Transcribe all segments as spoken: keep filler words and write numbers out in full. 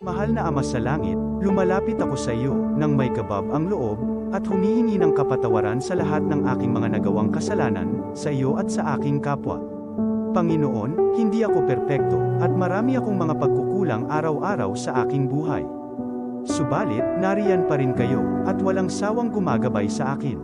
Mahal na Ama sa Langit, lumalapit ako sa iyo nang may kabab ang loob at humihingi ng kapatawaran sa lahat ng aking mga nagawang kasalanan sa iyo at sa aking kapwa. Panginoon, hindi ako perpekto at marami akong mga pagkukulang araw-araw sa aking buhay. Subalit, nariyan pa rin kayo at walang sawang gumagabay sa akin.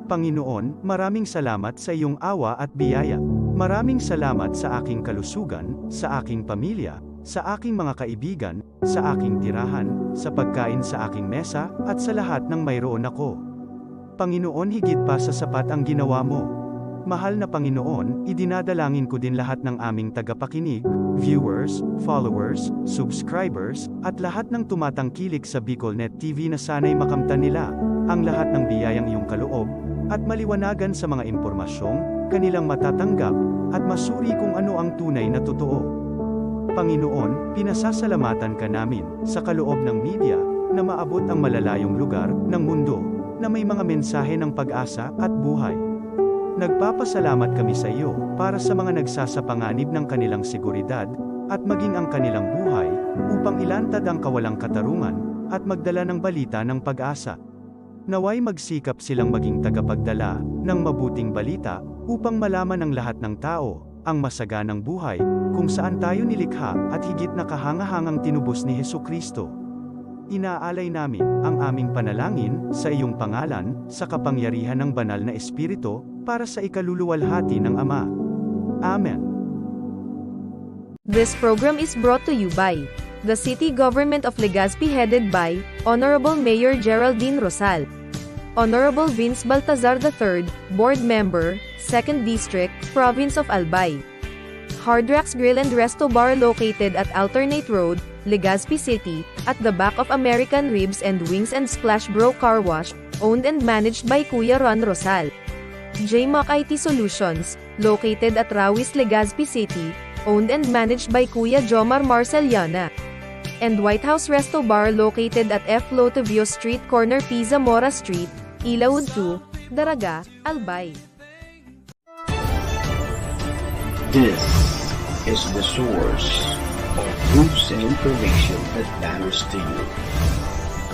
Panginoon, maraming salamat sa iyong awa at biyaya. Maraming salamat sa aking kalusugan, sa aking pamilya, sa aking mga kaibigan, sa aking tirahan, sa pagkain sa aking mesa, at sa lahat ng mayroon ako. Panginoon, higit pa sa sapat ang ginawa mo. Mahal na Panginoon, idinadalangin ko din lahat ng aming tagapakinig, viewers, followers, subscribers, at lahat ng tumatangkilik sa BicolNet T V na sana'y makamtan nila ang lahat ng biyayang iyong kaloob at maliwanagan sa mga impormasyong kanilang matatanggap at masuri kung ano ang tunay na totoo. Panginoon, pinasasalamatan ka namin sa kaloob ng media na maabot ang malalayong lugar ng mundo na may mga mensahe ng pag-asa at buhay. Nagpapasalamat kami sa iyo para sa mga nagsasapanganib ng kanilang seguridad at maging ang kanilang buhay upang ilantad ang kawalang katarungan at magdala ng balita ng pag-asa. Naway magsikap silang maging tagapagdala ng mabuting balita upang malaman ng lahat ng tao ang masaganang buhay kung saan tayo nilikha at higit na kahangahangang tinubos ni Jesu-Cristo. Inaalay namin ang aming panalangin sa iyong pangalan, sa kapangyarihan ng Banal na Espiritu, para sa ikaluluwalhati ng Ama. Amen. This program is brought to you by the City Government of Legazpi, headed by Honorable Mayor Geraldine Rosal, Honorable Vince Baltazar the third, Board Member, Second District, Province of Albay. Hard Rocks Grill and Resto Bar, located at Alternate Road, Legazpi City, at the back of American Ribs and Wings and Splash Bro Car Wash, owned and managed by Kuya Ron Rosal. J Mac I T Solutions, located at Rawis, Legazpi City, owned and managed by Kuya Jomar Marceliana. And White House Resto Bar, located at F Lotevio Street, corner P Zamora Street, Ilaud two, Daraga, Albay. This is the source of news and information that matters to you.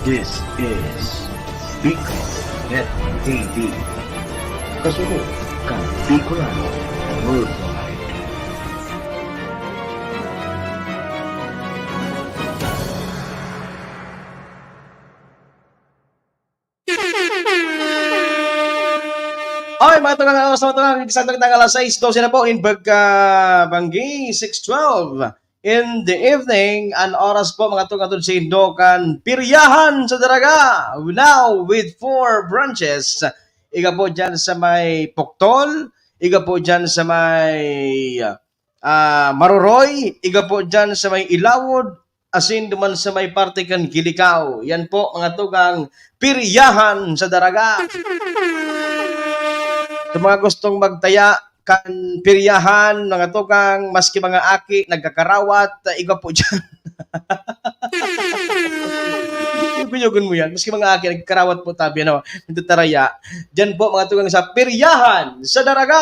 This is Bicol Net T V. Kasunod kan Bicolano Worldwide. Oy, mga tugang, oras na, mga tugang, eksakto kitang alas sais dose na po, in pagkabanggi, six twelve in the evening. An oras po, mga tugang, atod sa indo kan Piryahan sa Daraga, now with four branches. Iga po dyan sa may Poctol, iga po dyan sa may ah, Maroroy, iga po dyan sa may Ilawod, asin duman sa may parte kan Gilicao. Yan po, mga tugang, Piryahan sa Daraga. Sa mga gustong magtaya kan piryahan, mga tugang, maski mga aki, nagkakarawat, ah, iga po dyan. Yugon-yugon mo yan. Maski mga aki, nagkakarawat po tabi, ano, nagtataraya. Diyan po, mga tugang, sa Piryahan sa Daraga.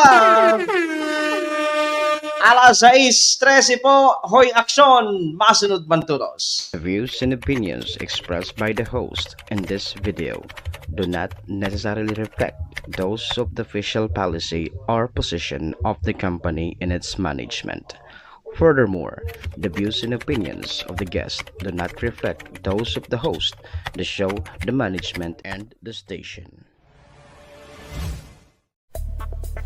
Alas sais trese po, Hoy Aksyon, masunod man todos. The views and opinions expressed by the host in this video do not necessarily reflect those of the official policy or position of the company and its management. Furthermore, the views and opinions of the guest do not reflect those of the host, the show, the management, and the station.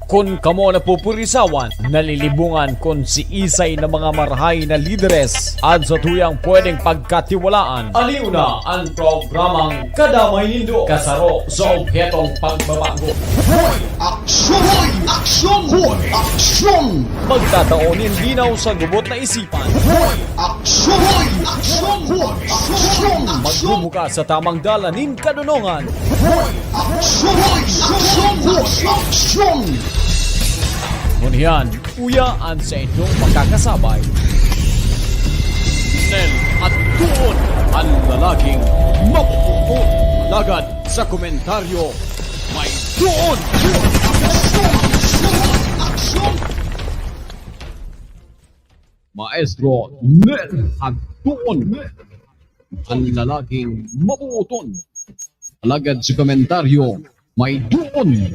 Kun kamo napupurisawan, nalilibungan kun siisay na mga marahay na lideres an satuyang pwedeng pagkatiwalaan, aliw na an programang Kadamay Nindo, kasaro sa obhetong pagbabago. Hoy! Aksyon! Hoy! Aksyon! Hoy! Aksyon! Magtatao nin linaw sa gubot na isipan. Hoy! Aksyon! Hoy! Aksyon! Hoy! Aksyon! Magbubukas sa tamang dalan nin kadonongan. Hoy! Aksyon! Hoy! Aksyon! Hoy! Aksyon! Ngunyan, uya an sa inyong makakasabay, Nel at Tuon, an lalaging mapupuon. Alagad sa komentaryo, may tuon! Maestro Nel at Tuon. Ang lalaking mabuoton. Alagad si komentaryo, may doon.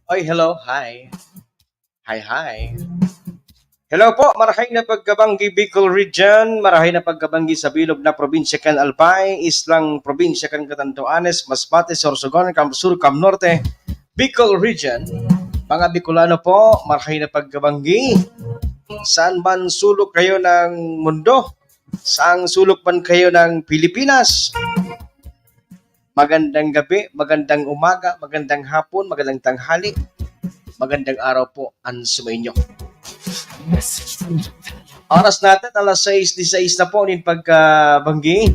Oy, hello. Hi. Hi, hi. Hello po, marahay na pagkabanggi Bicol Region, marahay na pagkabanggi sa bilog na probinsya kan Albay, islang probinsya kan Catanduanes, Masbate, Sorsogon, Cam Sur, Cam Norte, Bicol Region. Mga Bicolano po, marahay na pagkabanggi. Saan man sulok kayo ng mundo, saang sulok man kayo ng Pilipinas, magandang gabi, magandang umaga, magandang hapon, magandang tanghali, magandang araw po an sumainyo. Oras natin, alas sais disais na po nin pagkabanggi.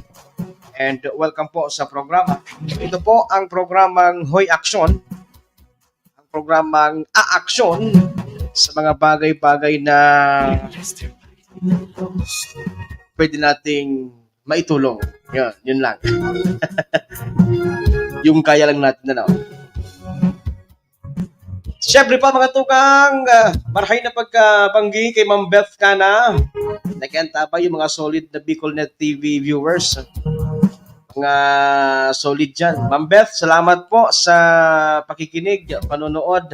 And welcome po sa programa. Ito po ang programang Hoy Aksyon, ang programang aaksyon sa mga bagay-bagay na pwede nating maitulong. Yun, yun lang. Yung kaya lang natin, ano. Siyempre pa, mga tukang, ah, marahay na pagkabanggi kay Ma'am Beth Cana. Nakiantabay yung mga solid na Bicol Net T V viewers. Mga solid dyan. Ma'am Beth, salamat po sa pakikinig, panonood.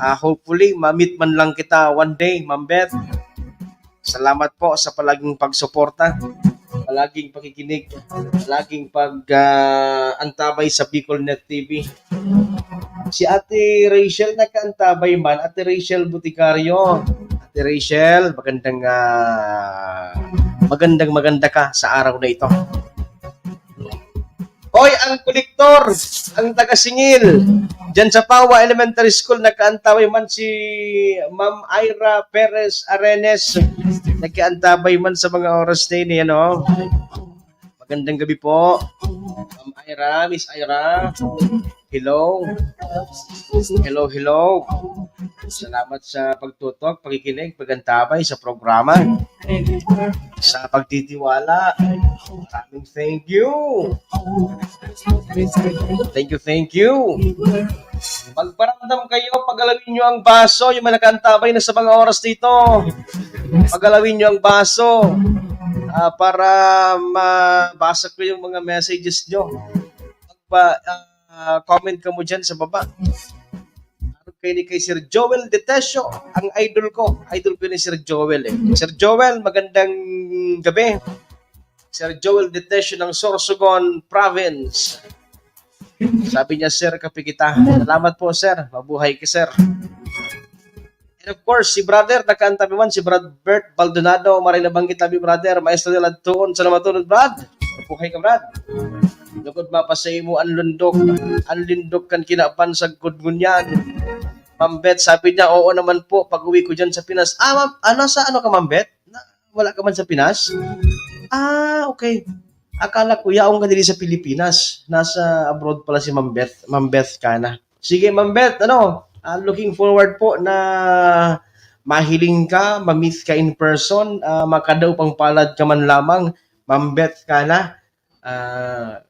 Ah, hopefully, ma-meet man lang kita one day, Ma'am Beth. Salamat po sa palaging pagsuporta, palaging pakikinig, palaging pag, ah, antabay sa Bicol Net T V. Si Ate Rachel nakaantabay man, Ate Rachel Boticario. Ate Rachel, magandang, ah, magandang maganda ka sa araw na ito. Oy, ang kolektor, ang taga-singil, diyan sa Pawa Elementary School, nakaantabay man si Ma'am Ira Perez Arenes. Nagkaantabay man sa mga oras na ini, ano? Magandang gabi po, Ma'am Ira, Miss Ira. Hello. Hello, hello. Salamat sa pagtutok, pakikinig, pagantabay sa programa. Sa pagtitiwala. Maraming thank you. Thank you, thank you. Magparamdam kayo, pagalawin nyo ang baso, yung mga nakaantabay na sa mga oras dito. Pagalawin nyo ang baso, ah, para mabasa ko yung mga messages nyo. Magpa, ah, comment ka mo dyan sa baba. Ano kayo ni kay Sir Joel Detesio, ang idol ko. Idol ko ni Sir Joel eh. Sir Joel, magandang gabi. Sir Joel Detesio ng Sorsogon Province. Sabi niya, "Sir, kape kita." Salamat po, sir. Mabuhay ka, sir. And of course, si brother, nakaantabi man, si Brad Bert Baldonado. Maray na banggit tabi, brother. Maestro nila tuon sa namatunod, Brad. Mabuhay ka, Brad. Lugod mapasay mo ang lundok. Ang lindok kan kinaban sa gud ngunyan. Ma'am Beth, sabi niya, "Oo naman po, pag-uwi ko dyan sa Pinas." Ah, ma'am, ah, nasa ano ka, Ma'am Beth? Na, wala ka man sa Pinas? Ah, okay. Akala ko, yaong ka diri sa Pilipinas. Nasa abroad pala si Ma'am Beth. Ma'am Beth ka na. Sige, Ma'am Beth, ano, ah, looking forward po na mahiling ka, ma-meet ka in person, ah, makadaw pang palad ka man lamang, Ma'am Beth ka na. Ah,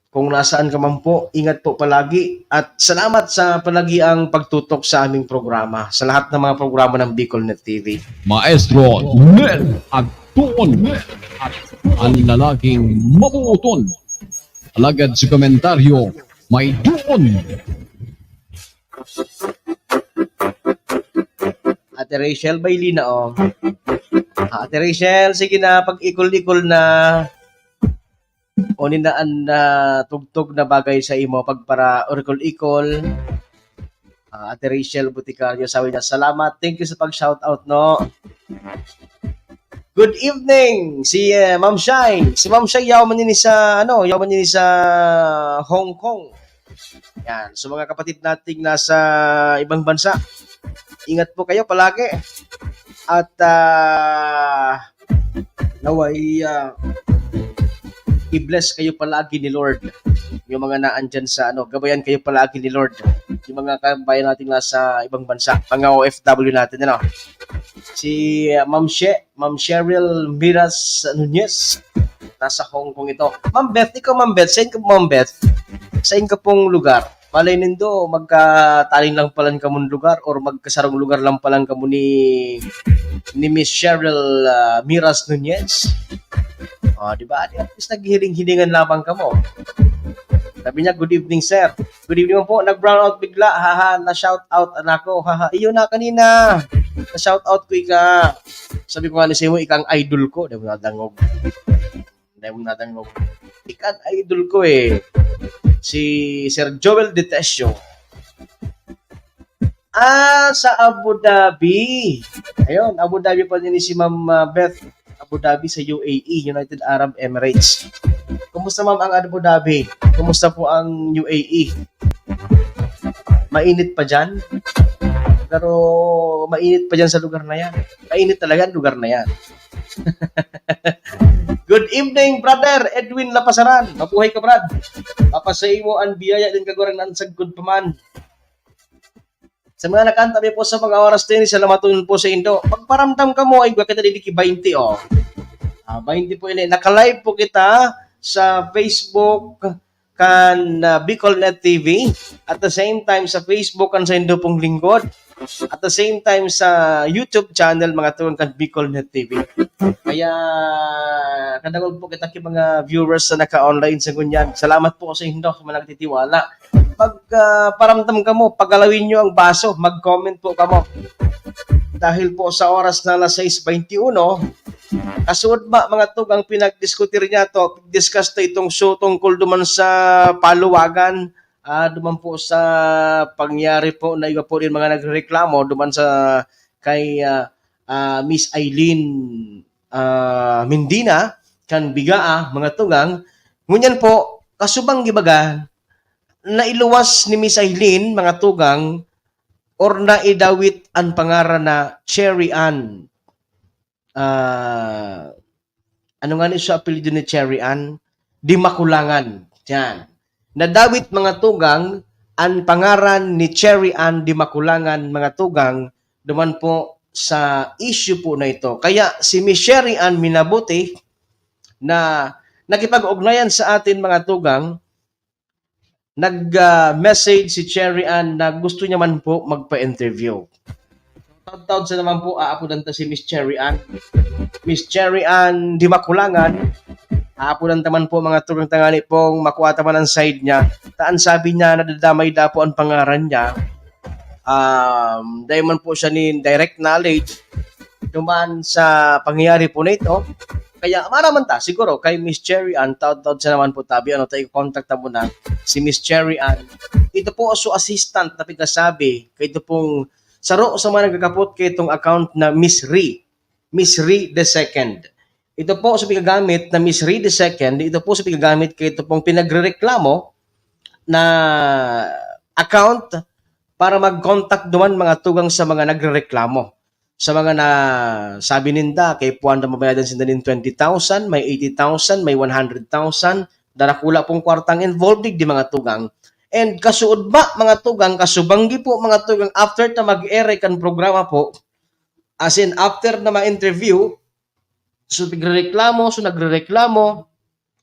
kung nasaan ka man po, ingat po palagi at salamat sa palagiang pagtutok sa aming programa, sa lahat ng mga programa ng Bicol Net T V. Maestro Nel Agtuon, ang lalaking mabuoton. Alagad sa komentaryo, may doon. Ate Rachel, may lina, oh. Ah, Ate Rachel, sige na, pag-ikol-ikol na. O ni na an, ah, tugtog na bagay sa imo, pagpara-urikol-ikol. Ah, Ate Rachel Boticario, sabi niya, "Salamat. Thank you sa pag-shoutout, no?" Good evening, si, eh, Ma'am Shai. Si Ma'am Shai, yaw man yun sa, ano, yaw man yun sa Hong Kong. Yan. So, mga kapatid nating nasa ibang bansa, ingat po kayo palagi. At, ah, naway, ah, I-bless kayo palagi ni Lord. Yung mga naan dyan sa, ano, gabayan kayo palagi ni Lord. Yung mga kabayan natin nasa ibang bansa, mga O F W natin, ano. Si, ah, Ma'am She-, Ma'am Cheryl Miras Nunez, nasa Hong Kong ito. Ma'am Beth, ikaw, Ma'am Beth, saan ka, Ma'am Beth? Saan ka pong lugar? Malay nindo, magkataling lang palan kamong lugar or magkasarong lugar lang palan kamo ni, ni Miss Cheryl, ah, Miras Nunez. Oh, di ba? At least naghihiling-hilingan lamang kamo. Sabi niya, "Good evening, sir." "Good evening po." "Nag-brown out bigla, haha, na-shout out na ako, haha." Iyo na kanina, na-shout out ko ika. Sabi ko nga ni Simo, "Ika ang idol ko." Di mo nadangog. Di mo nadangog. "Ika ang idol ko eh." Si Sir Joel Detesio. Ah, sa Abu Dhabi. Ayun, Abu Dhabi pa din si Ma'am, ah, Beth. Abu Dhabi sa U A E, United Arab Emirates. Kumusta, ma'am, ang Abu Dhabi? Kumusta po ang U A E? Mainit pa dyan? Pero mainit pa dyan sa lugar na yan. Mainit talaga ang lugar na yan. Good evening, brother Edwin Lapasaran. Mabuhay ka, Brad. Papasaimo an biyaya nin Kagurangnan sagkod pa man. Sa mga nakaantabay po sa mga oras na ini, salamaton po sa indo. Magparamdam kamo, ay, kita didi ki twenty, oh. Ah, twenty po ini. Naka-live po kita sa Facebook kan, ah, Bicol Net T V. At the same time, sa Facebook kan sa indo pong lingkod. At the same time, sa YouTube channel, mga tugang kan Bicol Net T V. Kaya, kadangog po kita ki mga viewers na naka-online sa ngunyan. Salamat po sa indo, sa mga nagtitiwala. Pag, ah, paramdam kamo, pagalawin nyo ang baso, mag-comment po kamo. Dahil po sa oras na alas sais beintiuno, kasuod ba, mga tugang, pinagdiskutir niya to, discuss to itong show tungkol duman sa paluwagan, ah, duman po sa pangyari po na iba po din mga nagrereklamo duman sa kay, ah, ah, Miss Eileen, ah, Mendina, kan Bigaa, mga tugang. Ngunyan po, kasubang gibaga, nailuwas ni Miss Eileen, mga tugang, or naidawit an pangaran na Cherry Ann. Ah, ano nga ni sa apelyido ni Cherry Ann? Di Makulangan. Yan. Nadawit, mga tugang, an pangaran ni Cherry Ann Di Makulangan, mga tugang, duman po sa issue po na ito. Kaya si Miss Cherry Ann Minabuti na nakipag-ugnayan sa atin, mga tugang, nag, ah, message si Cherry Ann na gusto niya man po magpa-interview. Taud-taud sa naman po, aapodan ta si Miss Cherry Ann. Miss Cherry Ann Di Makulangan, aapodan ta man po, mga tugang, tangani pong makua ta man ang side niya. Ta an sabi niya, nadadamay daw po an pangaran niya. Um, dai man po siya nin direct knowledge duman sa pangyayari po na ito. Kaya maraman ta, siguro, kay Miss Cherry Ann, taud-taud sa naman po tabi, ano, ta i-contact ta muna si Miss Cherry Ann. Ito po so assistant na pigkasabi, kay ito pong saro sa mga nagkakapot kay itong account na Miss Ri, Miss Ri the Second. Ito po sa pigagamit na Miss Ri the Second, ito po sa pigagamit kay ito pong pinagrereklamo na account para mag-contact duman, mga tugang, sa mga nagrereklamo. Sa mga na, sabi ninda, kay puwan na mabayadan sinda nin twenty thousand, may eighty thousand, may one hundred thousand, darakula pong kwartang involved, di, mga tugang. And kasuod ba, mga tugang, kasubanggi po, mga tugang, after ta mag-ere kan programa po, as in, after na ma-interview, so nagrereklamo, so nagrereklamo,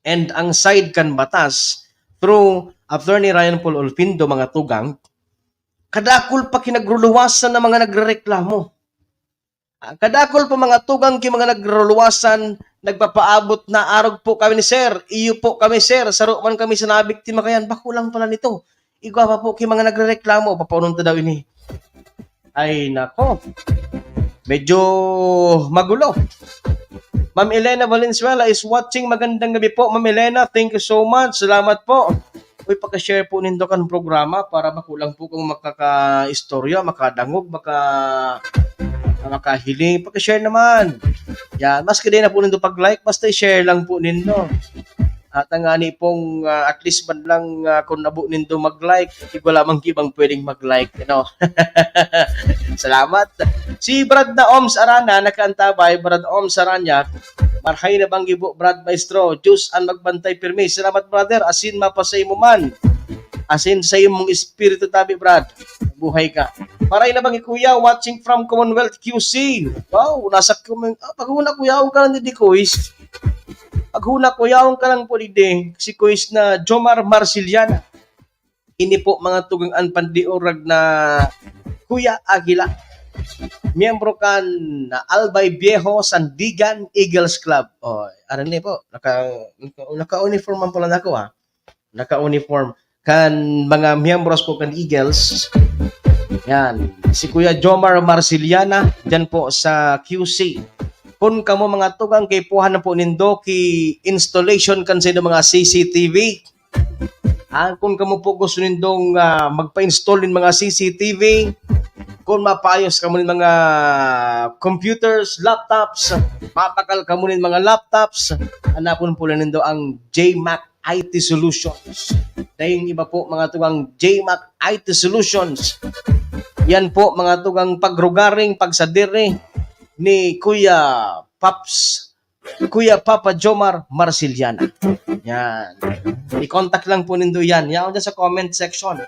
and ang side kan batas, through Attorney Ryan Paul Olpindo, mga tugang, kadakul pa kinagruluwasan ng mga nagrereklamo. Ah, kadakul pa, mga tugang, ki mga nagruluwasan, nagpapaabot na, "Arog po kami ni sir, iyo po kami, sir, saro man kami sa nabiktima kayan." Bako lang pala nito. Igwa pa po ki mga nagrereklamo, papaunong ta daw ini. Ay, nako. Medyo magulo. Ma'am Elena Valenzuela is watching. Magandang gabi po, Ma'am Elena. Thank you so much. Salamat po. Uy, paka-share po nindo kan programa para bako lang po kung makaka-istorya, makadangog, maka-, makahiling. Paka-share naman. Yan. Maski di na po nindo pag-like, basta i-share lang po nindo. At ang ani pong, ah, at least man lang, ah, kung nabo nindo mag-like, igwa lamang kibang pwedeng mag-like, ano? Salamat. Si Brad na Oms Arana, nakaantabay, Brad Oms Arana, Marhay na banggi po, Brad Maestro. Diyos an magbantay pirmi. Salamat, brother. Asin mapasay mo man. Asin sa imong espiritu tabi, Brad. Buhay ka. Maray na banggi, Kuya, watching from Commonwealth Q C. Wow, nasa Commonwealth. Ah, paghuna, Kuya, akong ka lang di, Kuis. Paghuna, Kuya, akong ka lang po di. Si Kuis na Jomar Marciliana. Ini po, mga tugang, an pandiurag na Kuya Aguila. Miyembro kan Albay Viejo, Sandigan Eagles Club. Oh, aram niyo po, naka, naka, naka-uniform man pala na ako, ah. Naka-uniform. Kan mga miyembros po kan Eagles, yan, si Kuya Jomar Marciliana, dyan po sa Q C. Kung kamo, mga tugang, kaipuhan na po nindo ki installation kan sa inyong mga C C T V. Ah, kung kamo po gusto nindong, ah, magpa-install nin mga C C T V, kung mapaayos kamo nin mga computers, laptops, mapakal kamo nin mga laptops, hanapon po lang nindo ang J Mac I T Solutions. Dahil iba po, mga tugang, J Mac I T Solutions. Yan po, mga tugang, pagrugaring, pagsadiri ni Kuya Paps, Kuya Papa Jomar Marciliana. Yan. I-contact lang po nindo yan. Yan dyan sa comment section.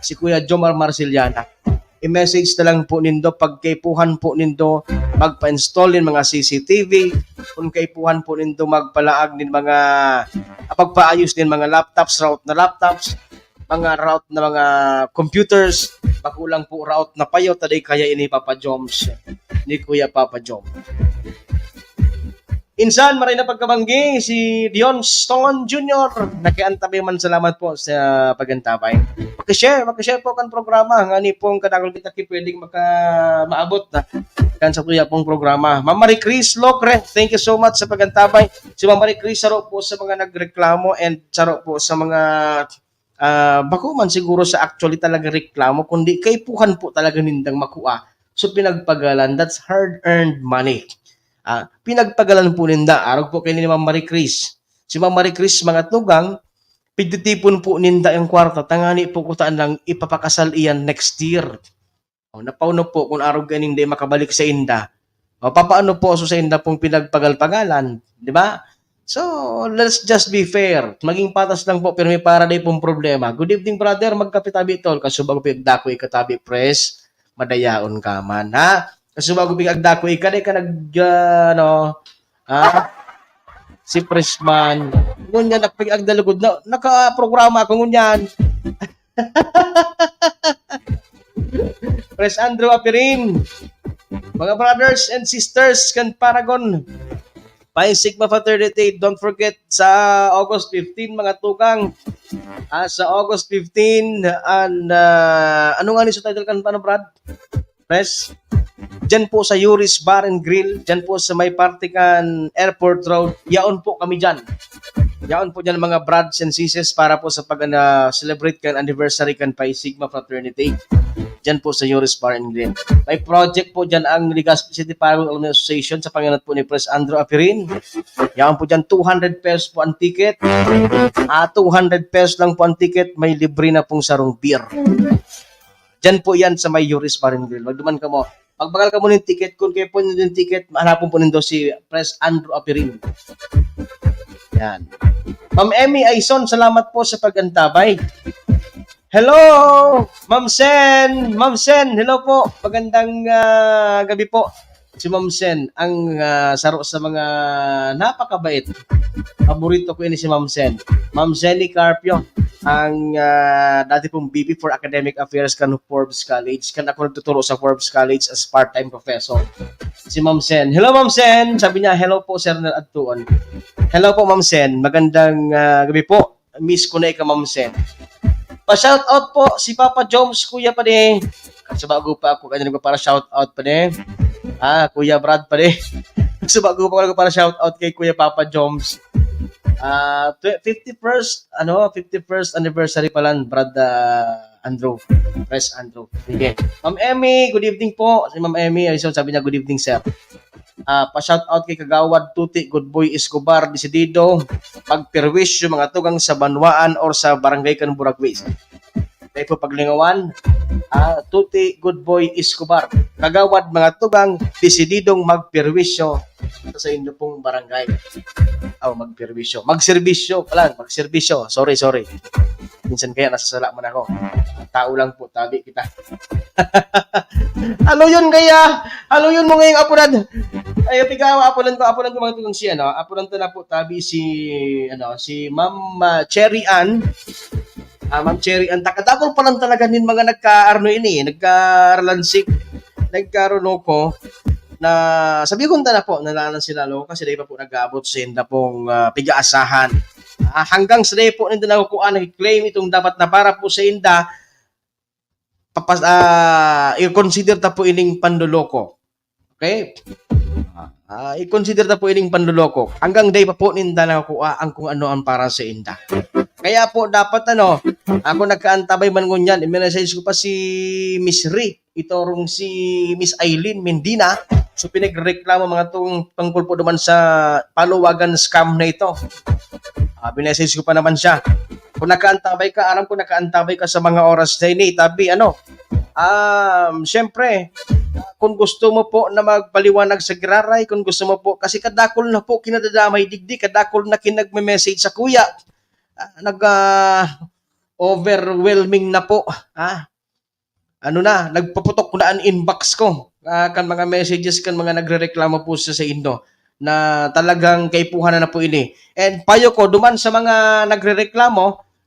Si Kuya Jomar Marciliana. I-message na lang po nindo pag kaipuhan po nindo magpa-install nin mga C C T V, kung kaipuhan po nindo magpalaag nin mga, ah, pagpaayos nin mga laptops, route na laptops, mga route na mga computers, bako lang po route na payo, ta dai kaya ini, Papa Joms, ni Kuya Papa Jom. Insan, maray na pagkabanggi, si Dion Stone Junior, nakiantabay man, salamat po sa pag-antabay. Paki-share, paki-share po kan programa, ngani pong kadakul kita ki pwedeng maka-, maabot na kan sa tuya pong programa. Ma'am Marie Chris Locre, thank you so much sa pag-antabay. Si Ma'am Marie Chris, saro po sa mga nagreklamo and saro po sa mga, ah, bako man siguro sa actually talaga reklamo, kundi kaipuhan po talaga nindang makua. So, pinagpagalan, that's hard-earned money. Ah, pinagpagalan po ninda, arog po kay ni Ma'am Marie Chris. Si Ma'am Marie Chris, mga tugang, pigtitipon po ninda yung kwarta, tangani po kutaan lang ipapakasal iyan next year. O, napauno po kun arog kaning di makabalik sa inda. O, papaano po so sa inda pong pinagpagalpagalan, di ba? So, let's just be fair. Maging patas lang po, pero may para day pong problema. Good evening, brother. Magkape tabi, tol. Kasubago po yung dako ikatabi, pres. Madayaon ka man, ha? Kasubago po yung dako ika, di ka nag, ah, ano, ha? Si Pressman. Ngunyan, nakapag-agdalugod na, nakaprograma ako ngunyan. Pres Andrew Apirin. Mga brothers and sisters kan Paragon, Pi Sigma Fraternity, don't forget sa August fifteen, mga tugang. Ah, sa August fifteen, and, ah, ano nga ni sa title kan, ano, Brad? Pres? Diyan po sa Yuri's Bar and Grill, diyan po sa may parte kan Airport Road, yaon po kami diyan. Yaon po diyan, mga brothers and sisters, para po sa pag, ah, celebrate kan anniversary kan Pi Sigma Fraternity. Diyan po sa Yuri's Bar and Grill. May project po diyan ang Legazpi City Paragon Alumni Association sa pangenot po ni Pres Andrew Apirin. Yaon po diyan, two hundred pesos po ang ticket. Ah, two hundred pesos lang po ang ticket, may libre na pong sarong beer. Diyan po yan sa may Yuri's Bar and Grill. Magduman kamo. Magbagal kamo nin ticket. Kung kayo po yung ticket, mahanapon po nindo si Pres Andrew Apirin. Yan. Ma'am Emmy Aison, salamat po sa pag-antabay. Hello, Ma'am Sen. Ma'am Sen, hello po. Magandang, ah, gabi po. Si Ma'am Sen, ang, ah, saro sa mga napakabait. Paborito ko ini si Ma'am Sen. Ma'am Zenny Carpio, ang, ah, dati pong V P for Academic Affairs kan Forbes College. Kan ako nagtuturo sa Forbes College as part-time professor. Si Ma'am Sen. "Hello, Ma'am Sen." Sabi niya, "Hello po, Sir Nel Adtuon." Hello po, Ma'am Sen. Magandang, ah, gabi po. Miss ko na ika, Ma'am Sen. Pa-shout out po si Papa Joms, Kuya Pade. Sa bago pa ako kanya nagpapara-shout out, Pade. Ah, Kuya Brad, Pade. Sa bago pa ako nagpapara-shout out kay Kuya Papa Joms. Ah, tw-, fifty-first, ano, fifty-first anniversary pala, Brad, ah, Andrew. Pres Andrew. Sige. Ma'am Emmy, good evening po. Si Ma'am Emmy, ayun, sabi niya, "Good evening, sir." Ah, pa-shout out kay Kagawad Tuti, Good Boy Escobar, desidido magperwisyo, mga tugang, sa banwaan or sa barangay kan Buraguis. Dai po paglingawan, Ah, Tuti Good Boy Escobar. Kagawad, mga tugang, desididong magperwisyo sa saindo pong barangay. Aw, magperwisyo. Magserbisyo pala, magserbisyo. Sorry, sorry. Minsan kaya nasasala man ako. Tao lang po, tabi kita. Haluyon kaya, haluyon mo ngayong apunan. Ay, pigawa, apunan ko, apunan ko, mga tugang, si, ano, apunan ta na po, tabi si, ano, si Ma'am, ah, Cherry Ann. Ah, Ma'am Cherry Ann, takadakol pa lang talaga nin mga nagka-arno ini, nagka-relansik, nagka-ronoko, na sabi ko na po, nalalan sila, no? Kasi dahil pa po nag-aabot sa inda pong, ah, pig-aasahan. Ah, hanggang sa dahil po ninda nakukuha, nag-claim itong dapat na para po sa inda, papas-, ah, i-consider ta po ining panloloko. Okay? Ah, i-consider ta po ining panloloko. Hanggang day pa po ninda nakukuha ang kung ano ang para sa inda. Kaya po dapat, ano, ako nagkaantabay man ngunyan, i-message ko pa si Miss Ri, itorong si Miss Eileen Mendina. So, pinagreklamo mga tong tungkol po naman sa paluwagan scam na ito. Ah, binessage ko pa naman siya. Kung nakaantabay ka, aram ko nakaantabay ka sa mga oras na ini. Tabi, ano, um, siyempre, kung gusto mo po na magpaliwanag sa giraray, kung gusto mo po, kasi kadakol na po kinadadamay digdi, kadakol na kinagme-message sa kuya. Ah, nag, ah, overwhelming na po, ah. Ano na, nagpuputok na an inbox ko, ah, kan mga messages kan mga nagrereklamo po sa saindo na talagang kaipuhan na po ini. And payo ko, duman sa mga nagrereklamo,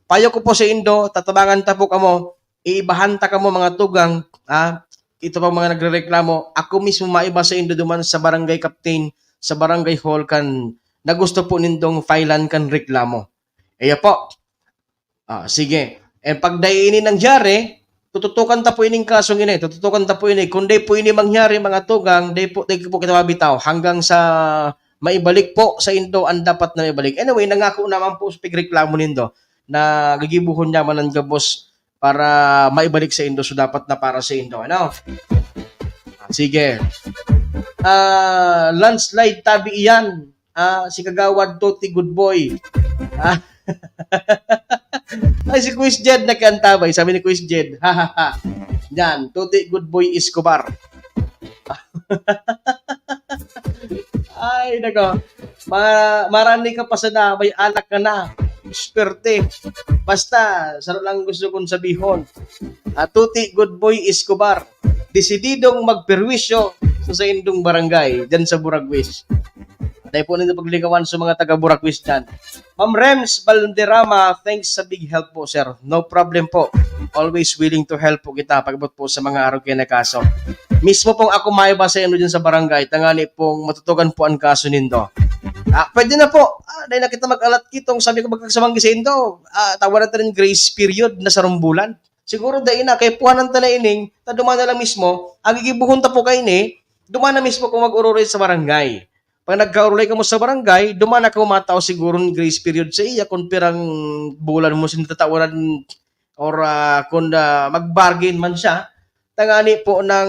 payo ko po saindo, tatabangan ta po kamo, iibahan ta kamo, mga tugang, ah, ito pang mga nagrereklamo, ako mismo maiba saindo duman sa barangay captain, sa barangay hall kan na gusto po nindong filean kan reklamo. Iyo po. Ah, sige. Eh, pag dai ini nangyari, tututukan ta po ining kasong ini, tututukan ta po ini. Kung dai po ini mangyari, mga tugang, dai po, dai po kita mabitaw hanggang sa maibalik po saindo ang dapat na maibalik. Anyway, nangako naman po sa pigreklamo nindo na gigibohon niya man ang gabos para maibalik saindo, so dapat na para saindo, ano? Ah, sige. Ah, landslide tabi iyan. Ah, si Kagawad Toti Good Boy. Ah. Ay, si Quiz Jed nakiantabay. Sabi ni Quiz Jed, "Ha, ha, ha." Yan, Toti Good Boy Escobar. Ay, nako. Ma-, marani ka pa sana, may anak ka na. Swerte. Basta, saro lang gusto kong sabihon. Ah, Toti Good Boy Escobar, desididong magperwisyo sa saindong barangay, dyan sa Buraguis. Dai po ninyo paglingawan sa mga taga Buraguis dyan. Ma'am Rems Valderrama, thanks sa big help po, sir. No problem po. Always willing to help po kita pag-abot po sa mga arog kayo na kaso. Mismo pong ako maiba sa inyo dyan sa barangay, tangani pong matutukan po ang kaso nindo. Ah, pwede na po. Ah, dahil na kita mag-alat kitong, sabi ko, magkasamanggi sa indo, ah, tawaran ta rin grace period na sarong bulan. Siguro dai na, kay puhanan ta na ining, ta duman na lang mismo, ang gigibuhon ta po kaini, duman na mismo kung mag-orolay sa barangay. Pag nagkaorolay kamo sa barangay, duman na kamo matao siguro ng grace period sa iya kung pirang bulan mo sinatatawaran or, ah, kung, ah, mag-bargain man siya, tangani po nang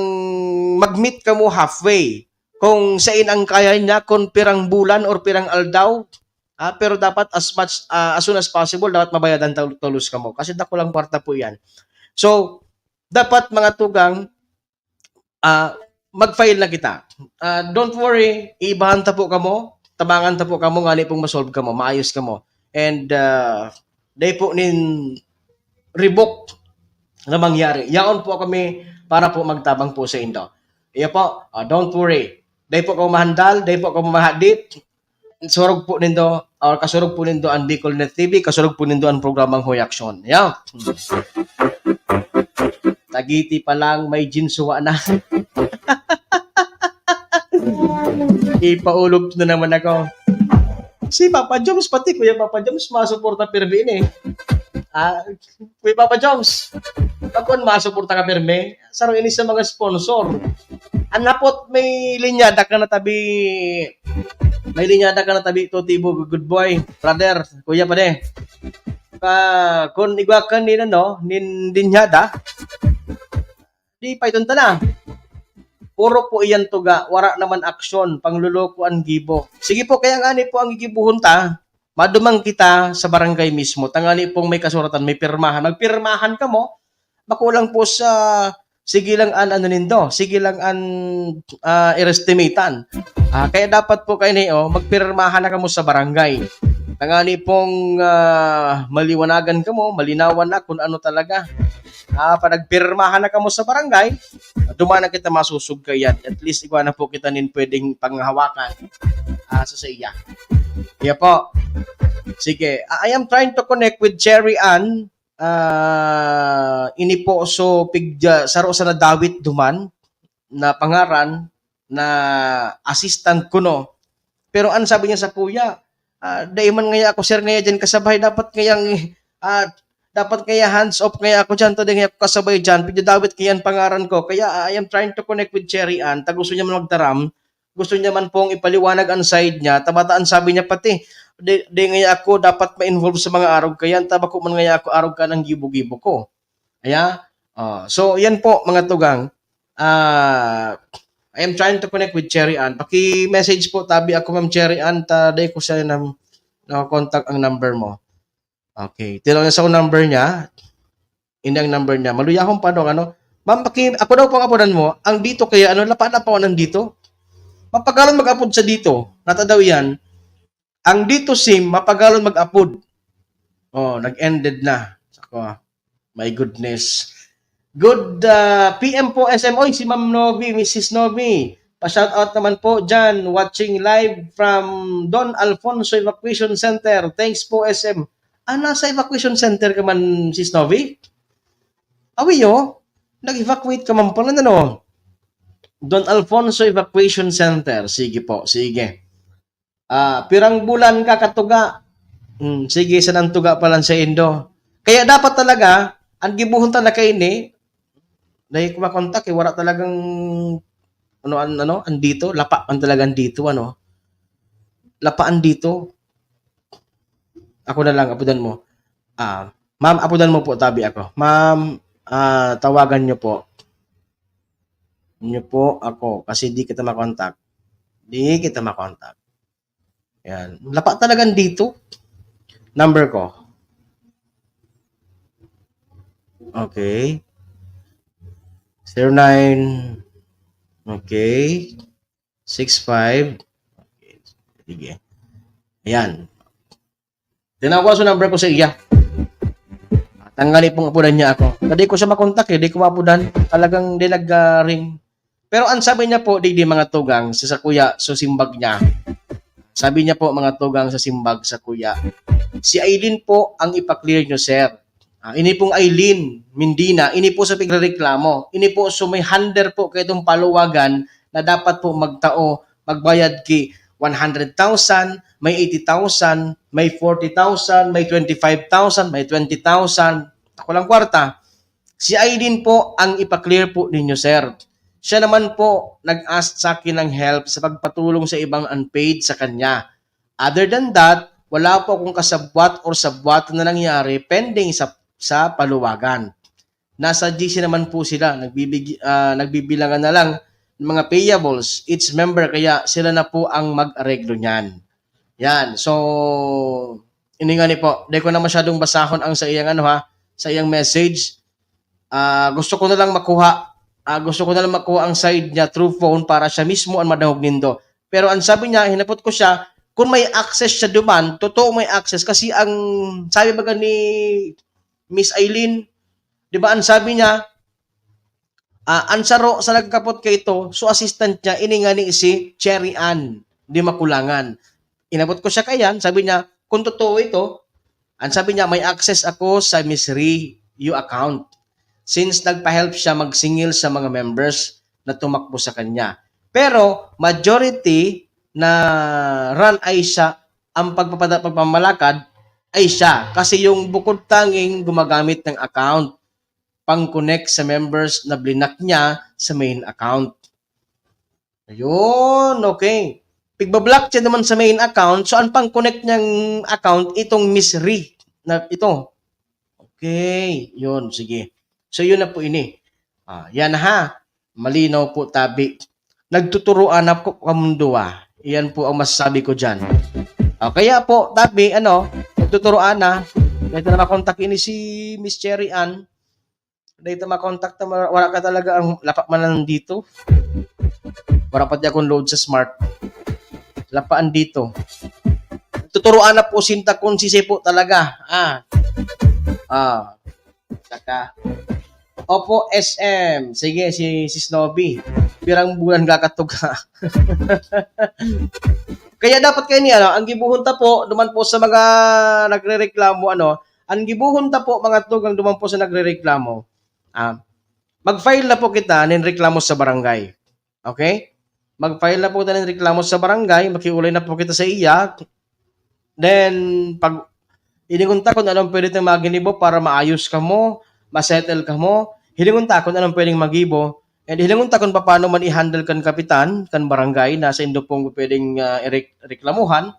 mag-meet kamo halfway. Kung sain ang kaya niya, kung pirang bulan or pirang aldaw, ah, pero dapat as much, ah, as soon as possible, dapat mabayadan tol-, tolos kamo. Kasi dakulang kwarta po yan. So, dapat mga tugang, ah, mag-file na kita. Ah, don't worry, iibahan ta po kamo, tabangan ta po kamo, ngani pong ma-solve kamo, maayos kamo. And, ah, dai po nin ribok na mangyari. Yaon po kami para po magtabang po sa indo. Iya po, ah, don't worry. Dai po kamo mahandal, dai po kamo mahadit. Surog po nindo, or kasurog po nindo ang Bicol Net T V, kasurog po nindo ang programang Hoy Aksyon. Yaw. Tagiti pa lang, may ginsuwa na. Ipaulog na naman ako. Si Papa Joms, pati Kuya Papa Joms, masuporta pirmi ini. Ah, Kuya Papa Joms, bakon masuporta ka pirmi. Saro ini sa mga sponsor. An hapot may linyada ka na tabi, may linyada ka na tabi, to tibo, good boy, brother, kuya pa de. Ka, kun igwa ka nin, ano, nin linyada, di pa iton ta na. Puro po iyan tuga, wara naman aksyon, pangloloko an gibo. Sige po, kaya ngani po ang gigibuhon ta, madumang kita sa barangay mismo. Tangani pong may kasuratan, may pirmahan. Magpirmahan kamo, Bako lang po sa, sige lang an ano nindo, sige lang an, ah, irestimatan. Ah, kaya dapat po kaini, oh, magpirmahan na kamo sa barangay. Tangani pong, ah, maliwanagan kamo, malinawan na kung ano talaga. Ah, pag nagpirmahan na kamo sa barangay, duman na kita masusog kaiyan. At least, igwa na po kita nin pwedeng panghawakan, ah, sa saiya. Iya po. Sige. Ah, I am trying to connect with Cherry Ann. Ah, ini po, so, pig-, ah, saro sa nadawit duman na pangaran na assistant kuno. Pero an sabi niya sakuya, ah, "Dai man ngaya ako, sir, ngaya diyan kasabay. Dapat ngayang, ah, dapat ngaya hands off ngaya ako diyan. Ta dai ngaya ako kasabay diyan. Pigdadawit ngaya an pangaran ko." Kaya, ah, I am trying to connect with Cherry Ann. Ta gusto niya man magtaram. Gusto niya man pong ipaliwanag an side niya. Ta bata an sabi niya pati, "Di, di ngaya ako dapat ma-involve sa mga arog kayan. Ta bako man ngaya ako arog kan an gibo-gibo ko." Aya? Ah, so, yan po, mga tugang. Ah, I am trying to connect with Cherry Ann. Paki-message po, tabi ako, Ma'am Cherry Ann, ta dai ko siya nam-, nakakontak ang number mo. Okay. Tilaw na sa number niya. Ini ang number niya. Maluyahon pa, no, ano? Ma'am, paki-, ako daw pong apodan mo. Ang dito kaya, ano, lapa-lapa ko ng dito. Mapagalon mag-apod sa dito. Nata daw yan. Ang dito sim, mapagalon mag-apod. Oh, nag-ended na. Sako, ah. My goodness. Good, ah, P M po, S M. Oy, si Ma'am Novi, Missus Novi. Pa-shout out naman po dyan, watching live from Don Alfonso Evacuation Center. Thanks po, S M. Ah, nasa evacuation center ka man, Sis Novi? Awi, oh. Nag-evacuate ka man pala, ano? Don Alfonso Evacuation Center. Sige po, sige. Ah, pirang bulan ka katuga? Hmm, sige, sanang tuga pa lang sa indo. Kaya dapat talaga, ang gibohon ta na kaini, dai ko makontak eh, wala talagang, ano, an-, ano, andito, lapa man talaga andito, ano. Lapa andito. Ako na lang, apodan mo. Ah, ma'am, apodan mo po, tabi ako. Ma'am, ah, tawagan niyo po. Niyo po ako, kasi di kita makontak. Di kita makontak. Yan. Lapa talaga andito. Number ko. Okay. Zero nine. Okay. Six five. Okay. Sige. Ayan. Tinawa ko sa number ko sa iya. Tanggali pong apodan niya ako. Dai ko siya makontak eh. Dai ko maapodan. Talagang di nag-ring. Pero ang sabi niya po, digdi mga tugang, sa sakuya, so simbag niya. Sabi niya po, mga tugang, sa simbag, sakuya, "Si Aileen po ang ipa-clear niyo, sir." Ah, ini pong Aileen Mendina, ini po sa pigrereklamo. Ini po, so may hander po kaitong paluwagan na dapat po magtao, magbayad ki one hundred thousand, may eighty thousand, may forty thousand, may twenty-five thousand, may twenty thousand. Ako lang kwarta. Si Aileen po ang ipa-clear po ninyo, sir. Siya naman po nag-ask sa akin ng help sa pagpatulong sa ibang unpaid sa kanya. Other than that, wala po akong kasabwat or sabwat na nangyari pending sa, sa paluwagan. Nasa G C naman po sila, nagbibig-, ah, nagbibilangan na lang ng mga payables, each member, kaya sila na po ang mag-areglo niyan. Yan. So, ini nga ni po, di ko na masyadong basahon ang sa iyang ano ha, sa iyang message. Ah, gusto ko na lang makuha, ah, gusto ko na lang makuha ang side niya through phone para siya mismo ang madangog nindo. Pero ang sabi niya, hinapot ko siya, kung may access siya duman, totoo may access. Kasi ang sabi baga ni Miss Aileen, di ba, ang sabi niya, ah, ang saro sa nagkapot kaito, so assistant niya, ini nga ni si Cherry Ann, di makulangan. Inabot ko siya kayan, sabi niya, kung totoo ito, ang sabi niya, may access ako sa Miss Ri, you account. Since nagpa-help siya magsingil sa mga members na tumakbo sa kanya. Pero majority na run ay siya, ang pagpapada-, pagpamalakad ay siya. Kasi yung bukod tanging gumagamit ng account, pang-connect sa members na blinak niya sa main account. Ayun, okay. Pigba-block siya naman sa main account, so ang pang-connect niyang account, itong Miss Ri na ito. Okay, yun, sige. So, yun na po ini. Ah, yan ha. Malinaw po, tabi. Nagtuturoan na po kamundua. Iyan po ang masasabi ko dyan. Ah, kaya po, tabi, ano, nagtuturoan na. Pwede na makontak ini si Miss Cherry Ann. Dai ta makontak ta, wala ka talaga ang lapa man lang dito. Wala pati akong load sa smart. Lapaan dito. Tuturuan na po sinta kung sisay po talaga. Ah. Ah. Saka. Opo, S M. Sige, si, si Snobby. Pirang bulan kakatuga. Kaya dapat kayo ni, ano, ang gibuhon ta po, duman po sa mga nagrereklamo, ano, ang gibuhon ta po, mga tugang, duman po sa nagrereklamo. Ah, mag-file na po kita nin reklamo sa barangay. Okay? Mag-file na po kita nin reklamo sa barangay, makiulay na po kita sa iya. Then, pag iningon ta kung anong pwede tang maginibo para maayos kamo, masettle kamo, hilingon ta kung anong pwedeng magibo, and hilingon ta kung paano man i-handle kan kapitan, kan barangay, na sa indo pong pwedeng, ah, irek-, reklamuhan,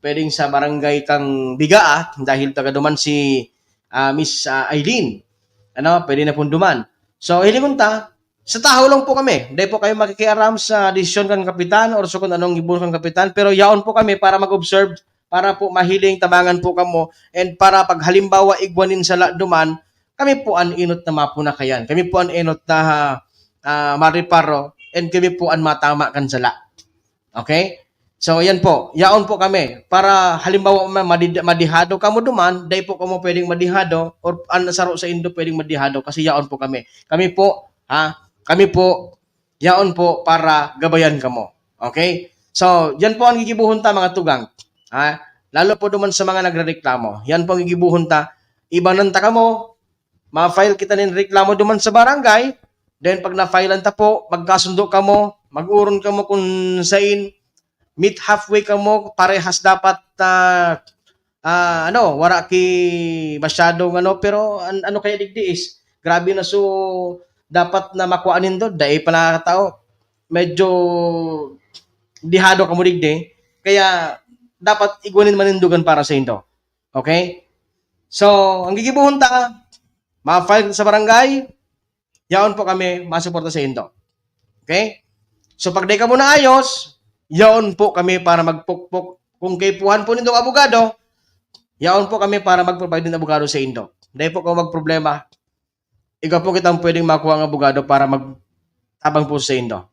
pwedeng sa barangay kang Bigaa, dahil taga duman si, ah, Miss, ah, Eileen. Ano, pwede na pong duman. So, hilingon ta, sa tahaw lang po kami. Dai po kayo makikiaram sa desisyon kan kapitan or sa kung anong gibuhon kan kapitan, pero yaon po kami para mag-observe, para po mahiling, tabangan po kamo, and para pag halimbawa igwa nin sala duman, kami po an enot na mapunakayan. Kami po an enot na, ah, mareparo, and kami po an matama kan sala. Okay? So, yan po. Yaon po kami. Para halimbawa, ma-, madi-, madihado kamo duman, dai po kamo pwedeng madihado, or an saro sa indo pwedeng madihado kasi yaon po kami. Kami po, ha? Kami po, yaon po para gabayan kamo. Okay? So, yan po ang gigibuhon ta, mga tugang. Ha? Lalo po duman sa mga nagrereklamo. Yan po ang gigibuhon ta. Ibanan ta kamo, ma-file kita nin reklamo duman sa barangay. Then, pag na-filean ta po, magkasundo kamo, mag-oron kamo kung sain, meet halfway kamo, parehas dapat, ah, ah, ano, wala ki masyadong ano, pero an-, ano kaya digdi is, grabe na so, dapat na makuha nindo, dai pa nakakatao. Medyo dihado kamo digdi, kaya dapat igwa nin manindugan para sa indo. Okay? So, ang gigibuhon ta, ma-file sa barangay, yaon po kami masuporta sa indo. Okay? So, pag dai kamo naayos, yaon po kami para magpukpok. Kung kaipuhan po nindong abogado, yaon po kami para mag-provide ng abogado sa indo. Dai po kamo magproblema. Igwa po kitang pwedeng makuha ang abogado para magtabang po sa indo.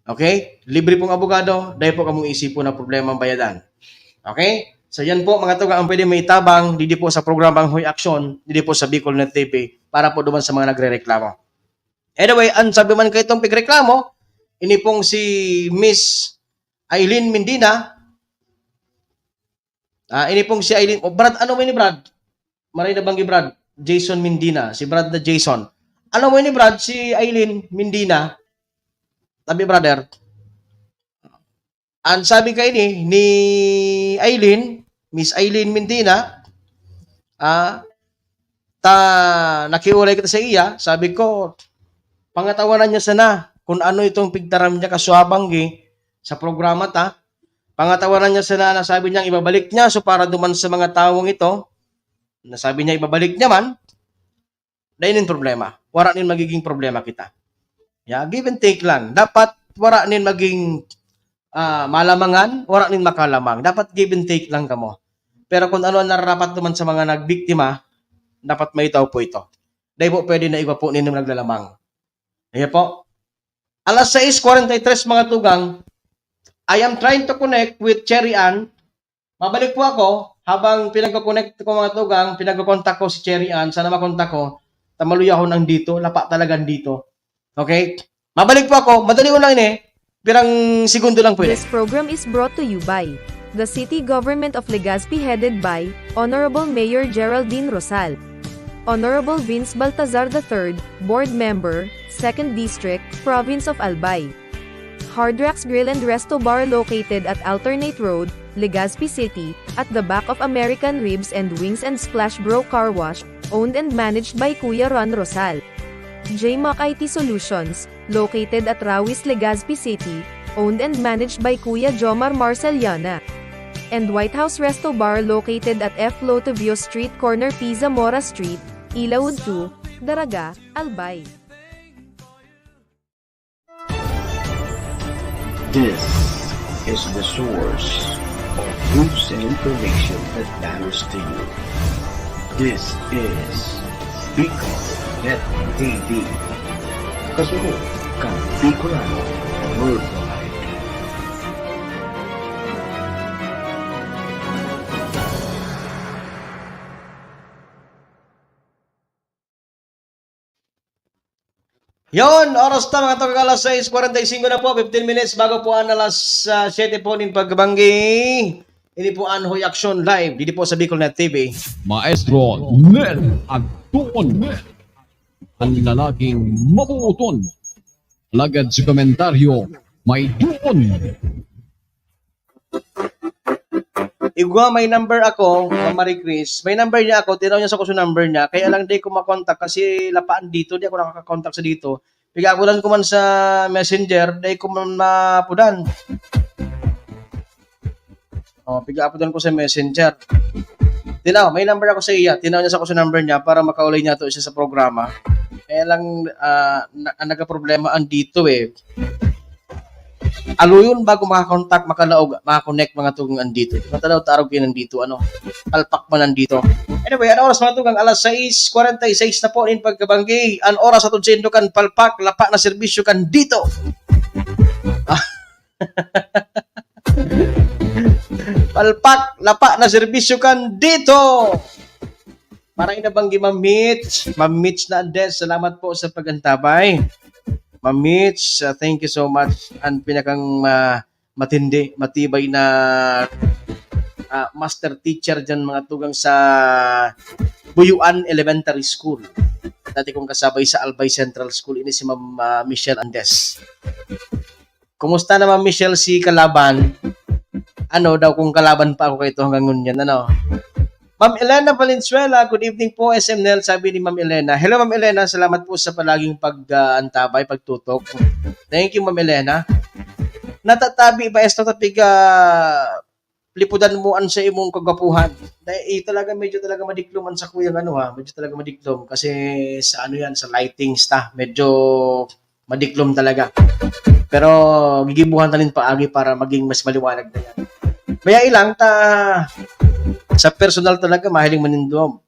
Okay? Libre pong abogado, dai po kamong isipon na problema ang bayadan. Okay? So, yan po, mga tugang, ang pwede may itabang, didi po sa programang Hoy Aksyon, didi po sa Bicol Net T V, para po duman sa mga nagrereklamo. Anyway, ang sabi man kaitong pigreklamo, ini pong si Miss Eileen Mendina, ah, ini pong si Eileen, oh, Brad, ano mo ini, Brad? Maray na banggi, Brad. Jason Mendina, si Brad na Jason. Ano mo ini, Brad, si Eileen Mendina? Tabi, brother. Ang sabi kaini ni Eileen, Miss Eileen Mendina, ah, ta nakiulay kita sa iya, sabi ko, pangatawanan niya sana kung ano itong pigtaram niya kaswabanggi sa programa ta. Pangatawanan niya sana na sabi niyang ibabalik niya. So, para duman sa mga tawong ito, na sabi niya ibabalik niya man, dai nin problema. Wala nin magiging problema kita. Yeah, give and take lang. Dapat wala nin maging, ah, malamangan, wala nin makalamang. Dapat give and take lang kamo. Pero kung ano ang nararapat naman sa mga nagbiktima, dapat maitaw po ito. Dai po pwede na igwa po ninyo naglalamang. Ayan po. Alas sais kwarenta y tres, mga tugang, I am trying to connect with Cherry Ann. Mabalik po ako, habang pinagko-connect ko, mga tugang, pinagko-contact ko si Cherry Ann, sana makontak ko, ta maluyahon ang dito, lapa talaga ang dito. Okay? Mabalik po ako, madali ko lang ini, pirang segundo lang po ini. This program is brought to you by the City Government of Legazpi, headed by Honorable Mayor Geraldine Rosal. Honorable Vince Baltazar the third, Board Member, Second District, Province of Albay. Hard Rocks Grill and Resto Bar, located at Alternate Road, Legazpi City, at the back of American Ribs and Wings and Splash Bro Car Wash, owned and managed by Kuya Ron Rosal. J Mac I T Solutions, located at Rawis, Legazpi City, owned and managed by Kuya Jomar Marceliana. And White House Resto Bar, located at F Lotevio Street, corner P Zamora Street, Ilaud two, Daraga, Albay. This is the source of news and information that matters to you. This is Bicol T V. Kasunod kan Bicolano Worldwide. Yon, oras na, mga tugang, alas sais kwarenta y singko na po, fifteen minutes bago po an alas, ah, siyete po nin pagbanggi. Ini po an Hoy Aksyon Live, didi po sa Bicol Net T V. Maestro Nel Agtuon, an lalaking mabuoton. Alagad sa komentaryo, may duon. Igwa, may number ako, Ma'am Marie Chris. May number niya ako, tinaw niya sa kuso number niya. Kaya lang di ko makontak kasi lapaan dito, di ako nakakakontak sa dito. Piga-apodan ko man sa messenger, di ko man maapodan. Oh, piga-apodan ko sa messenger. Tinaw, may number ako sa iya. Tinaw niya sa kuso number niya para makaulay niya to siya sa programa. Kaya lang, ah, na, ang nagkaproblema andito eh. Aluyon bago makakontak, makalaog, makakonect mga tugang andito. Matalaw tarog kayo nandito, ano? Palpak man nandito. Anyway, ano oras mga tugang? Alas sais kwarenta y sais na po in pagkabanggi. An oras atod sa indo kan palpak, lapa na serbisyo kan dito. Palpak, lapa na serbisyo kan dito. Maray na banggi, Ma'am Mitch. Ma'am Mitch na Andes, salamat po sa pag-antabay. Ma'am Mitch, uh, thank you so much. Ang pinakang, uh, matindi, matibay na, uh, master teacher dyan, mga tugang sa Buyuan Elementary School. Dati kong kasabay sa Albay Central School, ini si Ma'am, uh, Michelle Andes. Kumusta naman, Michelle, si Kalaban? Ano daw kung kalaban pa ako kay ito hanggang ngunyan, ano? Ma'am Elena Valenzuela, good evening po, S M Nel, sabi ni Ma'am Elena. Hello, Ma'am Elena, salamat po sa palaging pag-, ah, antabay, pagtutok. Thank you, Ma'am Elena. Natatabi ba, esto, tapig, ah, lipudan mo an sa imong kagwapuhan? Dahil, eh, talaga, medyo talaga madiklom an sakuyang ano, ha, medyo talaga madiklom kasi sa ano yan, sa lightings ta, medyo madiklom talaga. Pero gigibuhan ta nin paagi para maging mas maliwanag na yan. Maya ilang ta, sa personal talaga, mahiling manindom.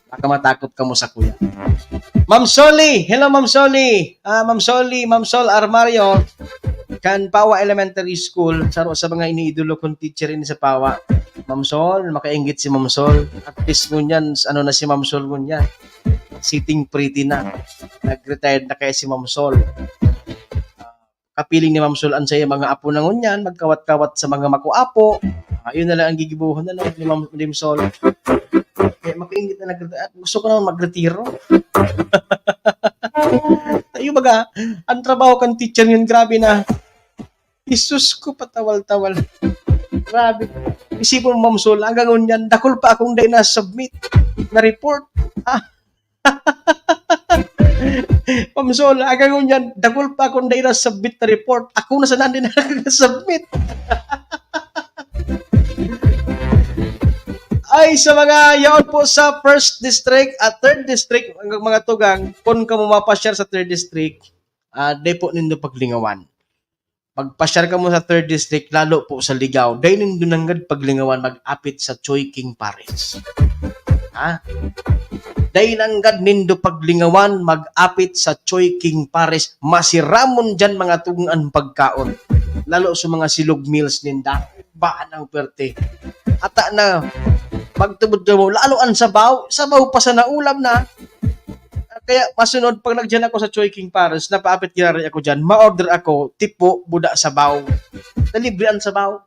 Baka matakot kamo sa kuya. Ma'am Soli! Hello, Ma'am Soli! Ah, Ma'am Soli, Ma'am Sol Armario, kan Pawa Elementary School, saro sa mga iniidolo kong teacher ini sa Pawa. Ma'am Sol, makainggit si Ma'am Sol. At least ngunyan, ano na si Ma'am Sol ngunyan? Sitting pretty na. Nag-retired na kaya si Ma'am Sol. Ah, kapiling ni Ma'am Sol an saiyang mga apo na ngunyan, magkawat-kawat sa mga makuapo. Ah, yun na lang ang gigibohon na lang ni Ma'am, ni Ma'am Sol. Eh, makainggit na nag-retire. Gusto ko naman magretiro. Tayo baga, ang trabaho kan teacher yun, grabe na. Jesus ko, patawal-tawal. Grabe. Isipon mo, Ma'am Sol, hanggang ngunyan, dakul pa akong dai na-submit na report. Ah. Ma'am Sol, hanggang ngunyan, dakul pa akong dai na-submit na report. Ako na sana hindi na-submit. Ay, sa mga yaon po sa first district at third district, ang mga tugang, kung kamo mapasyar sa third district, ah, di po nindo paglingawan. Magpasyar kamo sa third district, lalo po sa Ligao. Dai nindo nanggad paglingawan mag-apit sa Choi King Pares. Ha? Dai nanggad nindo paglingawan mag-apit sa Choi King Pares. Masiramon dyan, mga tugang, an pagkaon. Lalo sa mga silog meals ninda. Baan ang perte. Ata na, magtubod kamo. Lalo ang sabaw. Sabaw pa sa naulam na. Kaya masunod, pag nagdiyan ako sa Choi King Pares, napaapit giraray ako diyan, ma-order ako, tipo, buda, sabaw. Na libre ang sabaw.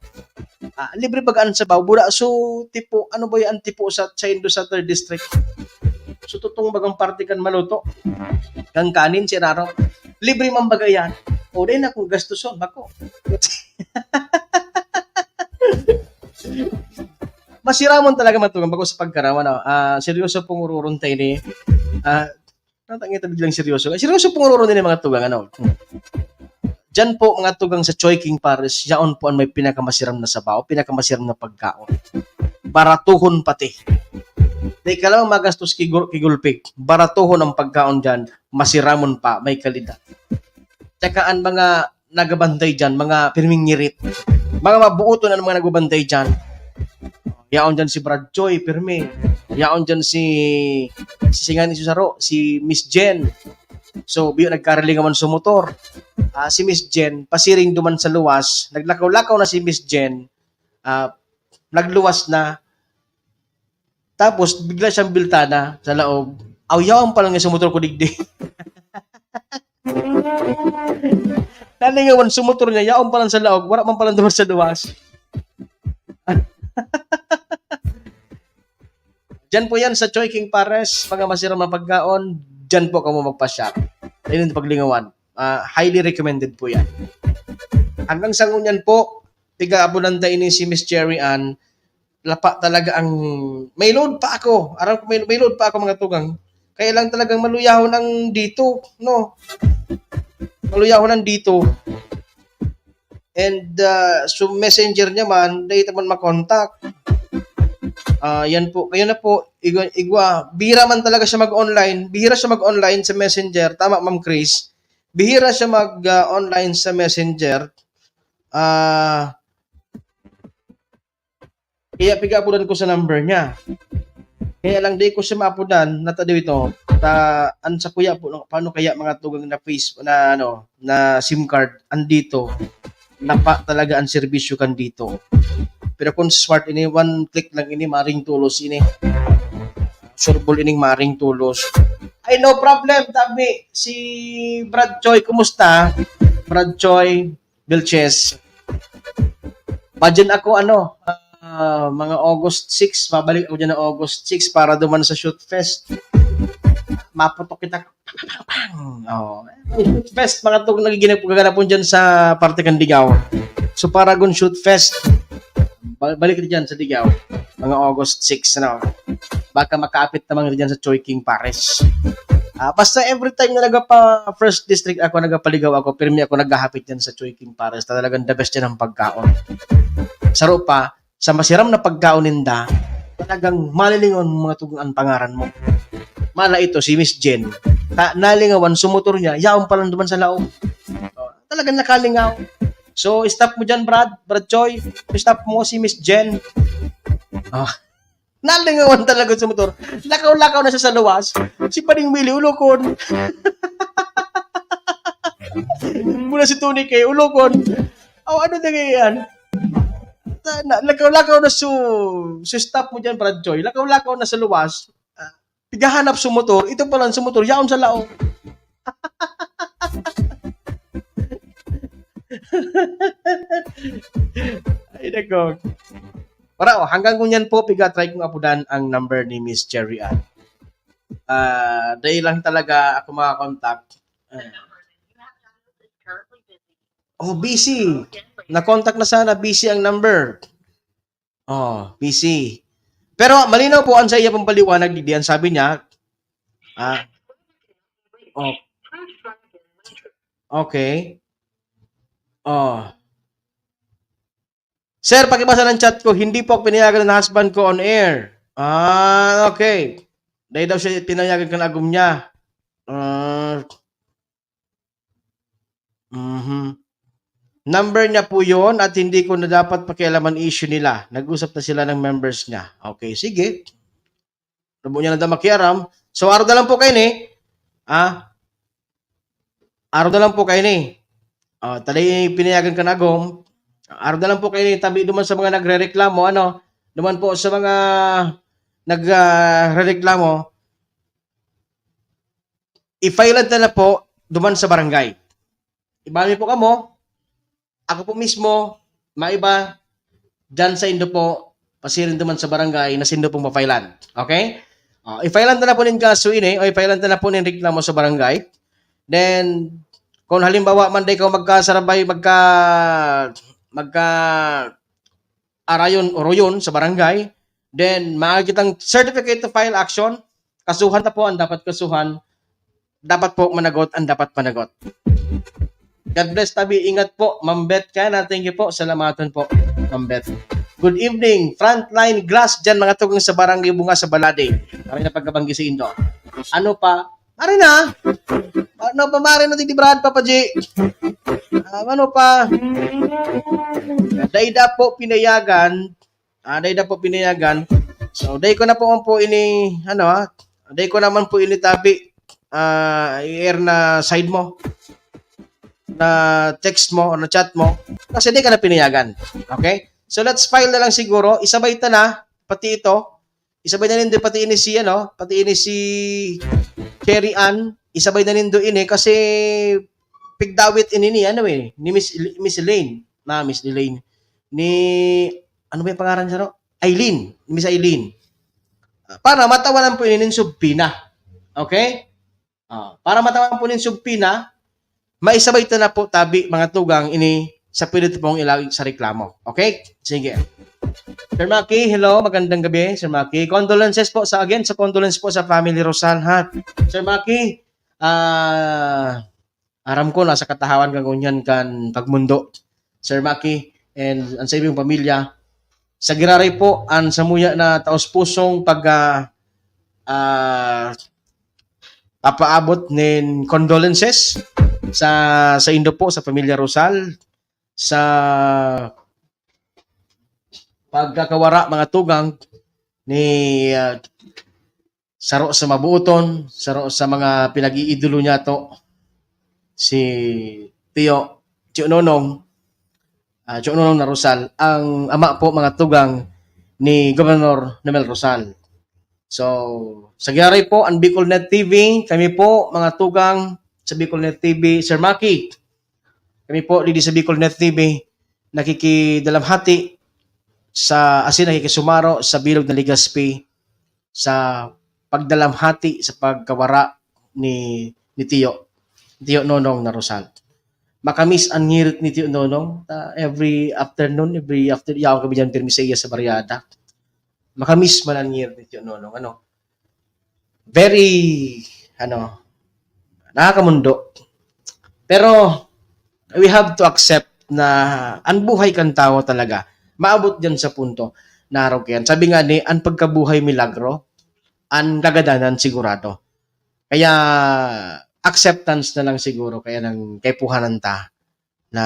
Ah, libre baga ang sabaw, buda. So, tipo, ano ba yan? Tipo sa, sa Indo sa third district. So, tutong bagang parte kan maluto. Kan kanin, si Raro. Libre man baga yan. O, dahil na kung gastuson, bako. Masiramon talaga matugang bako sa pagkaram, ano. Ah, seryoso pong ururon tayo ni, ah, natanggi ta biglang seryoso. Seryoso pong ururon din mga tugang, ano. Diyan po, mga tugang, sa Choi King Pares, yaon po ang may pinakamasiram na sabaw, pinakamasiram na pagkaon. Baratuhon pati. Di ka lang magastos kigul-, kigulpig. Baratuhon ang pagkaon diyan, masiramon pa, may kalidad. Tsaka ang mga nagabantay diyan, mga pirming ngirit. Mga mabuoton ang mga nagbabantay diyan. Yaon dyan si Brad Choi, pirmi. Yaon dyan si, si singa ni Susaro, si Miss Jen. So, biyo nagkarilingawan sa motor. Ah, si Miss Jen, pasiring duman sa luwas, naglakaw-lakaw na si Miss Jen, ah, nagluwas na. Tapos, bigla siyang biltana sa laog. Aw, yaon pala nga sa motor ko digdi. Nalingawan sa motor niya, yaon pala sa laog, wala man pala duman sa luwas. Diyan po yan sa Choi King Pares, mga masiram na pagkaon, diyan po kamo magpa-shop. Ayun yung paglingawan. Ah, highly recommended po yan. Hanggang sa ngunyan po, piga-abulan ta ini si Miss Cherry Ann, lapa talaga ang, may load pa ako. Aram ko may, may load pa ako, mga tugang. Kaya lang talagang maluyahon ang dito, no? Maluyahon ang dito. And, ah, so messenger niya man, dai ta man makontak. Ah, yan po, kaya na po, igwa, igwa, bihira man talaga siya mag-online, bihira siya mag-online sa messenger, tama, Ma'am Chris? Bihira siya mag, ah, online sa messenger. Ah, kaya piga-apudan ko sa number niya. Kaya lang, di ko siya maapudan, natadiw ito. Ta, an sa kuya po, no, paano kaya mga tugang na face, na, ano, na SIM card, andito, lapa talaga ang serbisyo kan dito. Pero kung smart ini, one click lang ini, maring tulos ini. Sureball ining maring tulos. Ay, no problem, tabi. Si Brad Choi, kumusta? Brad Choi Vilches. Imagine ako, ano, ah, mga August six, babalik ako dyan na August six para duman sa Shoot Fest. Maputok kita. Oh. Shoot Fest, mga tug, nagiginap, gaganapon dyan sa parte kan Digao. So, Paragon Shoot Fest. Ba-, balik kita dyan sa Digao. Mga August six, ano. Baka makapit naman kita dyan sa Choi King Pares. Ah, basta every time na nagapa First District ako, nagapaligaw ako, pirmi ako naghahapit dyan sa Choi King Pares. Talagang the best dyan ang pagkaon. Saro pa, sa masiram na pagkaon ninda, talagang malilingon mga tugang an pangaran mo. Mala ito, si Miss Jen. Ta, nalingawan, sa motor niya, yaon pa lang duman sa laog. Oh, talagang nakalingaw. So, stop mo dyan, Brad, Brad Choi. Stop mo si Miss Jen. Ah, nalingawan talaga sa motor. Lakaw-lakaw na siya sa luwas. Si Pading Willie, ulokon. Mula si Tony K, ulokon. Oh, ano na yan? Na, na, lakaw-lakaw na su, su stop mo dyan, Brad Choi. Lakaw-lakaw na sa luwas. Ah, pighahanap sa motor. Ito pala sa motor. Yaon sa laog. Ay, nako. Para, oh, hanggang ngunyan po, piga-try kong apudan ang number ni Miss Cherry Ann. Ah, dahil lang talaga ako makakontak. Ah. Oh, busy. Na-contact na sana, busy ang number. Oh, busy. Pero malinaw po ang sa iya pong paliwanag, digdi, ang sabi niya, ah, oh. Okay. Oh. Sir, pakibasa ng chat ko, hindi po ako pinayagan ng husband ko on air. Ah, okay. Dahil daw siya pinayagan kan agom niya. Ah, mhm. Number niya po yon at hindi ko na dapat pakialaman issue nila. Nag-usap na sila ng members niya. Okay, sige. Labo niya na daw makiaram. So, araw na lang po kayo ni. Ah? Araw na lang po kayo ni. Ah, talay pinayagan ka na, Gom. Araw na lang po kayo ni. Tabi duman sa mga nagrereklamo, ano? Duman po sa mga nag, ah, rereklamo, i-file na na po duman sa barangay. Iba po kamo, ako po mismo, maiba, dyan sa indo po, pasiring duman sa barangay, na sindo pong papailan. Okay? Oh, i-file na na po nin kaso ini, o i-file na na po nin reklamo sa barangay. Then, kung halimbawa man, di ko magkasarabay, magka, magka, arayon, oroyon sa barangay, then, maaga kitang certificate to file action, kasuhan na po ang dapat kasuhan, dapat po managot ang dapat managot. God bless, tabi. Ingat po, Ma'am Beth. Kaya na, thank you po. Salamaton po, Ma'am Beth. Good evening, Frontline Glass dyan, mga tugang sa Barangay Bunga sa Balade. Maray na pagkabanggi sa indo. Ano pa? Maray na. Ano pa, maray na, Titi Brad, Papa G? Ah, ano pa? Daida po pinayagan Ah, dai na po pinayagan. So, dai ko na po, po ini, ano, ha? Dai ko naman po ini tabi, ah, i-air na side mo. Na text mo o na chat mo. Kasi dai ka na pinayagan. Okay? So, let's file na lang siguro. Isabay ta na, pati ito. Isabay na nindo, pati ini si, ano, pati ini si Cherry Ann. Isabay na nindo ini kasi pigdawit ini ni, ano, eh, ni Miss, Miss Elaine. Na, Miss Elaine. Ni, ano ba yung pangaran siya, no? Eileen. Ni Miss Eileen. Ah, para matawanan po ini nin subpoena. Okay? Ah, para matawanan po nin subpoena, maisabay ta na po tabi, mga tugang, ini sa pwede ta pong ilagay sa reklamo. Okay? Sige. Sir Maki, hello. Magandang gabi, Sir Maki. Condolences po sa, again, sa condolence po sa family Rosal, ha? Sir Maki, ah, aram ko, nasa katahawan ka ngunyan kan pagmundo, Sir Maki, and ang sa inyong pamilya. Sa giraray po, ang samuya na taos pusong pag, ah, ah, papaabot nin condolences sa, sa indo po, sa pamilya Rosal, sa pagkakawara, mga tugang, ni, ah, saro sa mabuoton, saro sa mga pinag-iidolo niya to, si Tio, Tio Nonong, ah, Tio Nonong na Rosal, ang ama po, mga tugang, ni Gobernador Nomel Rosal. So, sa giraray po, ang Bicol Net T V, kami po, mga tugang sa Bicol Net T V, Sir Maki, kami po, didi sa Bicol Net T V, nakikidalamhati sa, asin nakikisumaro sa bilog na Legazpi sa pagdalamhati sa pagkawara ni, ni Tiyo, Tiyo Nonong na Rosal. Makamiss an ngirit ni Tiyo Nonong. Ta, every afternoon, every after, yaon kami diyan pirmi sa iya sa baryada. Makamiss man an ngirit ni Tiyo Nonong. Ano? Very, ano, nakakamundo. Pero, we have to accept na ang buhay kan tawo talaga, maabot diyan sa punto na arog kayan. Sabi nga ni, "Ang pagkabuhay milagro, ang kagadanan sigurado." Kaya, acceptance na lang siguro kaya nang kaipuhanan ta na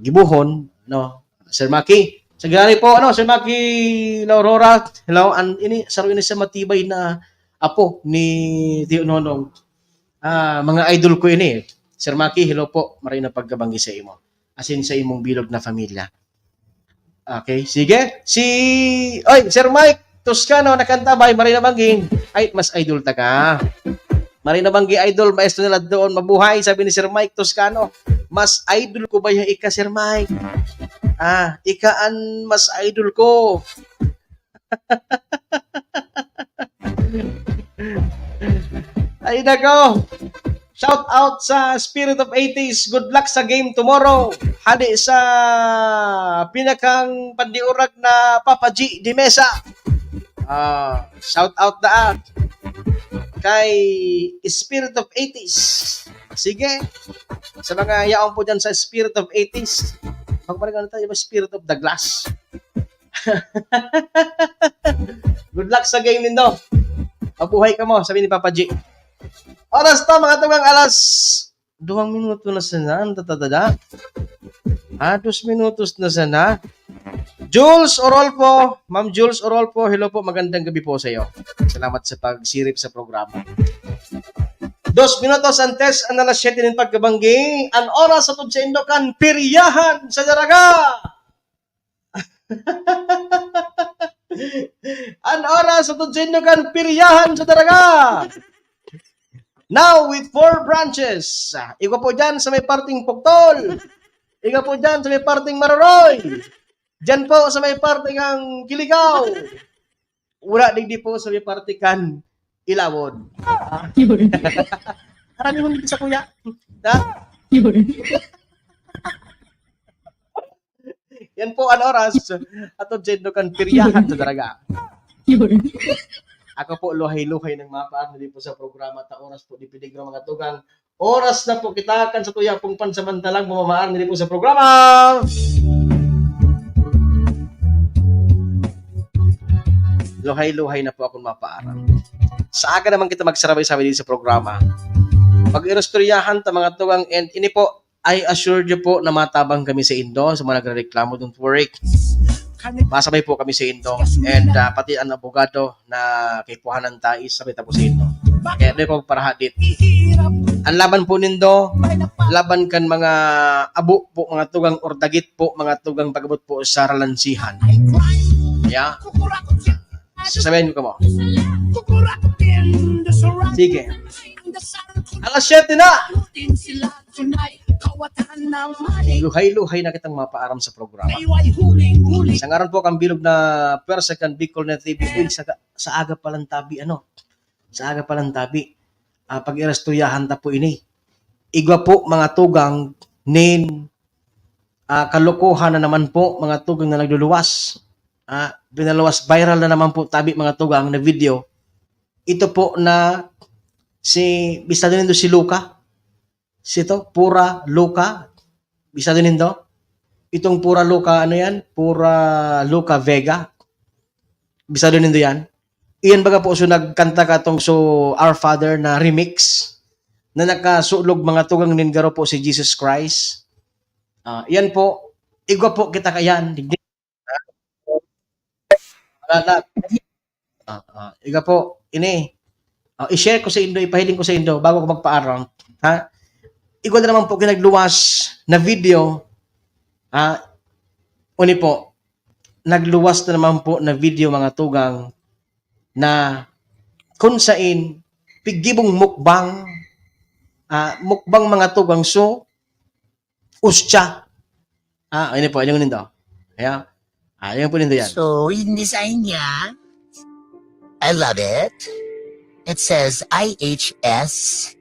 gibohon, no? Sir Maki, sa giraray po, ano, Sir Maki La Aurora, hello, an-, ini, saro ini sa matibay na apo ni Tiyo Nonong. Ah, mga idol ko ini. Sir Maki, hello po. Maray na pagkabanggi sa imo. Asin sa imong bilog na pamilya. Okay, sige. Si, oy, Sir Mike Toscano, nakanta ba? Maray na banggi. Ay, mas idol ta ka. Maray na banggi, idol, maestro nila doon. Mabuhay, sabi ni Sir Mike Toscano. Mas idol ko ba yung ika, Sir Mike? Ah, ika an mas idol ko. Ay, nako. Shout out sa Spirit of eighties. Good luck sa game tomorrow. Hadi sa pinakang pandiurag na Papa G de Mesa. Ah, shout out daan kay Spirit of eighties. Sige. Sa mga yaon po dyan sa Spirit of eighties, magbalik na tayo sa Spirit of the Glass. Good luck sa game nindo. Mabuhay kamo, sabi ni Papa G. Oras to, mga tugang, alas duwang minuto na sana, ang tatada. Ah, dos minutos na sana. Jules Orolfo, Ma'am Jules Orolfo, hello po, magandang gabi po sa iyo. Salamat sa pagsirip sa programa. Dos minutos antes an alas siyete nin pagkabanggi, an oras sa tudsindo kan piryahan sa Daraga. An oras sa tudsindo kan piryahan sa Daraga. Now with four branches. Igwa po dyan sa may parting Puktol. Igwa po dyan sa may parting Maroroy. Dyan po sa may parte kan Kiligaw. Wala digdi po sa may parte kan Ilawod. Yun. Karami mong sa kuya. Ha? Yun. Yan po an oras. Ato dyan kan piryahan sa Daraga. Yun. Ako po, luhay-luhay ng mapaar na din po sa programa ta Oras po di Peligro, mga tugang. Oras na po kita kan sa tuya pong pansamantalang mamamaar na din po sa programa. Luhay-luhay na po akong mapaaram. Sa aga naman kita magsarabay-sabay dito sa programa. Pag-iristoryahan ta, mga tugang, and ini po, I assure you po na matabang kami sa indo, sa mga nagrereklamo, don't worry. Masabay po kami sa indo. And, ah, pati ang abogado na kay Puhanan Tais, sabay ta po sa indo. Kaya di ko magparaha dit. Ang laban po nindo, laban kan mga abo po, mga tugang ordagit po, mga tugang pag-abot po sa ralansihan. Yeah? Sasabihin ko mo. Sige. Alas siyete na! Luhay-luhay na kitang mapaaram sa programa. Sa ngaran po kan bilog na pwersa kan Bicol Net T V, uy, sa, sa aga palang tabi, ano? Sa aga palang tabi. Ah, pag-iristoryahan ta po ini. Igwa po, mga tugang, nin, ah, kalokohan na naman po, mga tugang na nagluluwas. Ah, pinaluwas, viral na naman po tabi, mga tugang, na video. Ito po na si, bisado nindo si Luca. Sito, Pura Luca. Bisado nindo? Itong Pura Luca, ano yan? Pura Luca Vega. Bisado nindo yan? Iyan baga po, so nagkanta ka tong so Our Father na remix na nakasulog, mga tugang, nin garo po si Jesus Christ. Ah, iyan po, igwa po kita kayan. Digdi-, wala na. Ah, ah, igwa po, ini. Ah, i-share ko sa indo, ipahiling ko sa indo bago ko magpaaram. Ha? Igwa na naman po kinagluwas na video. Ha? Uni po, nagluwas na naman po na video, mga tugang, na kung sain, pigibong mukbang, ah, mukbang, mga tugang, so, ustya. Ah, ini po, ini nindo. Ayan. Ah, ayan po nindo yan. So, yung design niya, I love it. It says I H S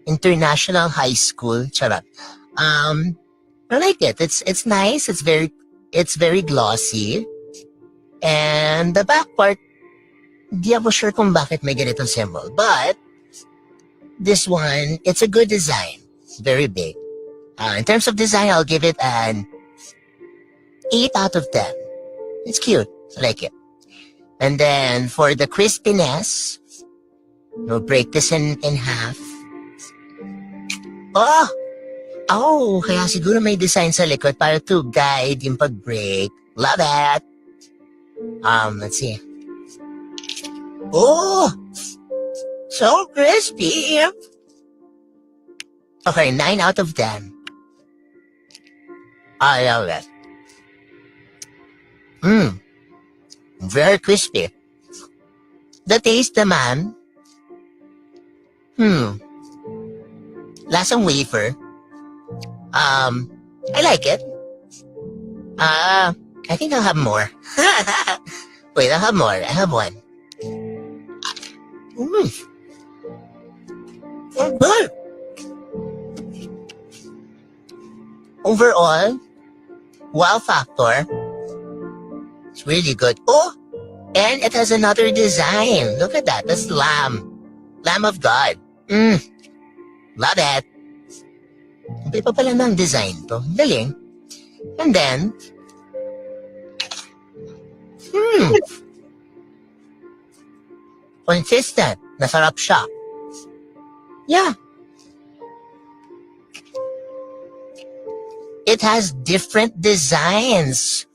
International High School. Charot. Um, I like it. It's, it's nice. It's very, it's very glossy. And the back part, di ako sure kung bakit may ganitong symbol. But, this one, it's a good design. It's very big. Uh, in terms of design, I'll give it an eight out of ten. It's cute. I like it. And then, for the crispiness, we'll break this in, in half. Oh! Oh, kaya siguro may design sa likod para to guide yung pag-break. Love it! Um, let's see. Oh! So crispy! Okay, nine out of ten. I love it. Mm. Very crispy. The taste naman, hmm. Lasang wafer. Um, I like it. Ah, I think I'll have more. Wait, I'll have more. I have one. Mm. Oh, good. Overall, wow factor, it's really good. Oh, and it has another design. Look at that. That's lamb. Lamb of God. Mm. Love it. Iba pa pala ng design to. Galing. And then, hmm. Consistent. Nasarap siya. Yeah. It has different designs.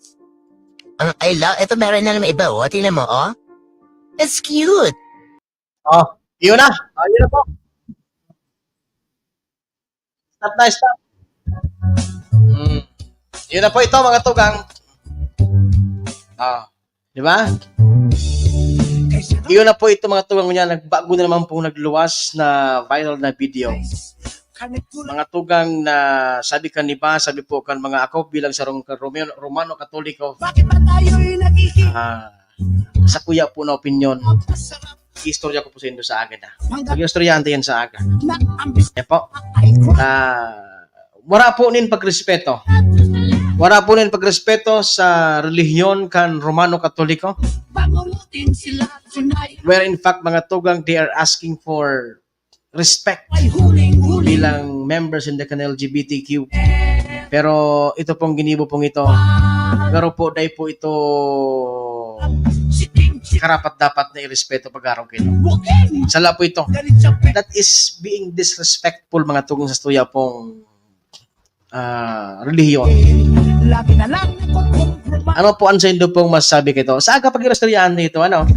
Ang, I love, ito meron na naman iba, oh. Tingnan mo, oh. It's cute. Oh, yun na. Oh, yun na po. Stop na, stop. Mm. Yun na po ito, mga tugang. Ah, di ba? Yun na po ito, mga tugang, niya. Nagbago na naman pong nagluwas na viral na video. Mga tugang na sabi kan iba, sabi po kan mga ako bilang sarong ka-, Romeo-, Romano Katoliko, ah, sa kuya po na opinyon, istorya ko po sa indo sa aga na. Mag-istoryahan tayo yan sa aga. Eh po, ah, wala po nin pagrespeto. Wala po nin pagrespeto sa relihiyon kan Romano Katoliko. Where in fact, mga tugang, they are asking for respect bilang members in the kan L G B T Q. Pero ito pong ginibo pong ito, pero po, dai po ito karapat-dapat na irespeto pag-araw kayo. Sala po ito. That is being disrespectful, mga tugang, sa tuya pong ah, relihiyon. Ano po ang saindo pong masasabi kito? Sa aga pag-iristoryahan nito, ano?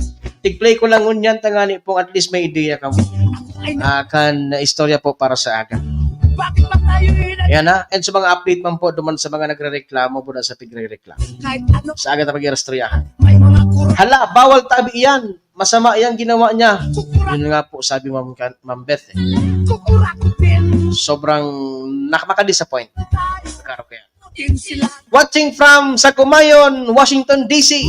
Tig-play ko lang ngunyan, tangani pong at least may ideya kamo. Ah, kan istorya po para sa aga. Yan na. And sa mga update man po, duman sa mga nagrereklamo, buda sa pigrereklamo. Sa aga ta pag-iristoryahan. Hala, bawal tabi iyan. Masama yang ginawa niya. Yun nga po, sabi Ma'am Kan-, Ma'am Beth, eh. Sobrang nak-, makadisappoint. Karo kaya. Watching from Sakumayon, Washington, D C.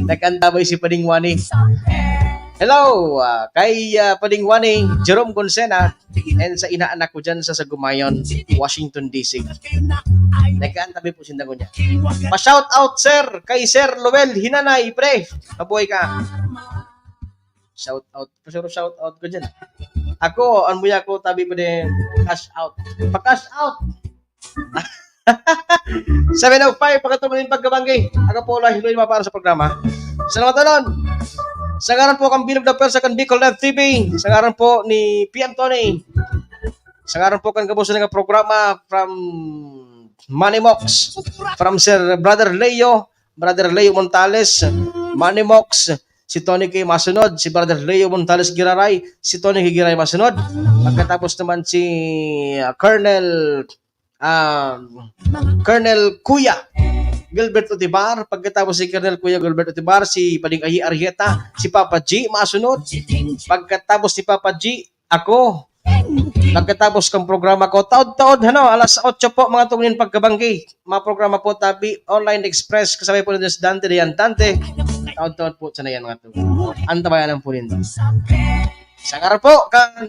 Nag-antabay si Pading Wani. Hello, ah, kay, ah, Pading Wani, Jerome Gonzena, and sa inaanak ko dyan sa Sagumayon, Washington, D C. Nag-antabay po sinda ngunyan. Pa-shout out, sir, kay Sir Lowell Hinanay, pre. Mabuhay ka. Shout out. Pasuro shout out ko dyan. Ako, an buya ko, tabi pa din, cash out. Pa-cash out. Seven oh five, pagkatubod nin pagkabanggi. Ako po, Loy, Loy, para sa programa. Salamat, Anon. Sa ngaran po kan Bilog na Pwersa kan Bicol Live T V. Sa ngaran po ni P M Tony. Sa ngaran po kan gabos na nga programa from Money Mox, from Sir Brother Leo, Brother Leo Montales, Money Mox, si Tony K Masunod, si Brother Leo Montales Giraray, si Tony K Giraray Masunod. Pagkatapos naman si, ah, Colonel, ah, Colonel Kuya Gilbert Otibar. Pagkatapos si Colonel Kuya Gilbert Otibar, si Pading Ayi Arrieta, si Papa G Masunod. Pagkatapos ni Papa G, ako. Pagkatapos kang programa ko, taod-taod, ano, alas otso po, mga tungnin pagkabanggi. Mga programa po, tabi, Online Express, kasabay po ni Dante de Antante. Taod-taod po, sana yan, mga tungnin. Antabayanan po ninyo. Sa ngaran po, kan,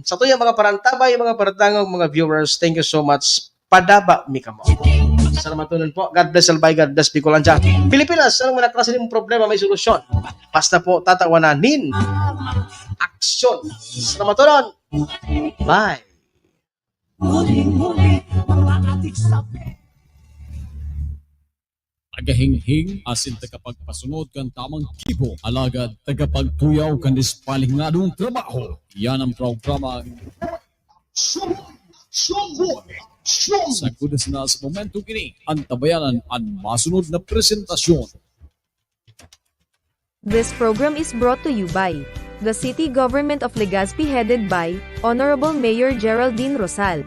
sa tuyang mga parantabay, mga paratangog, mga viewers, thank you so much. Padaba mi kamo. Salamatonon po. God bless Albay, God bless Bicolandia. Pilipinas, anong man ang klase nin problema, may solusyon. Basta po, tatawanan nin aksyon. Salamatonon. Bye. Tagahinghing asin tagapagpasunod kan tamang gibo, alagad tagapagtuyaw kan disiplinadong trabaho. Yan ang programa Sumbon! Sumbon! Sumbon! Sa kudas na sa momentong ini, antabayanan an masunod na presentasyon. This program is brought to you by the City Government of Legazpi, headed by Honorable Mayor Geraldine Rosal,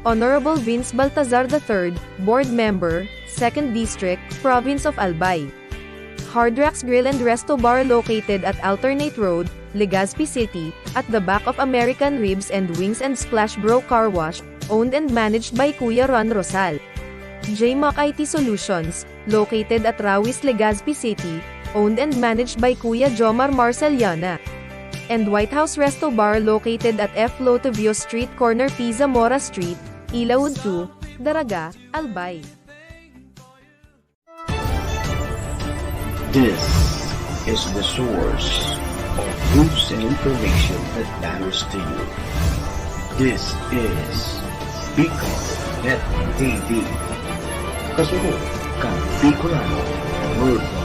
Honorable Vince Baltazar the third, Board Member, Second District, Province of Albay. Hard Rocks Grill and Resto Bar, located at Alternate Road, Legazpi City, at the back of American Ribs and Wings and Splash Bro Car Wash, owned and managed by Kuya Ron Rosal. J Mac I T Solutions, located at Rawis, Legazpi City, owned and managed by Kuya Jomar Marceliana. And White House Resto Bar, located at F Lotovio Street, corner P Zamora Street, Ilaud two, Daraga, Albay. This is the source of news and information that matters to you. This is Bicol Net T V. Kasunod kan Bicolano Worldwide.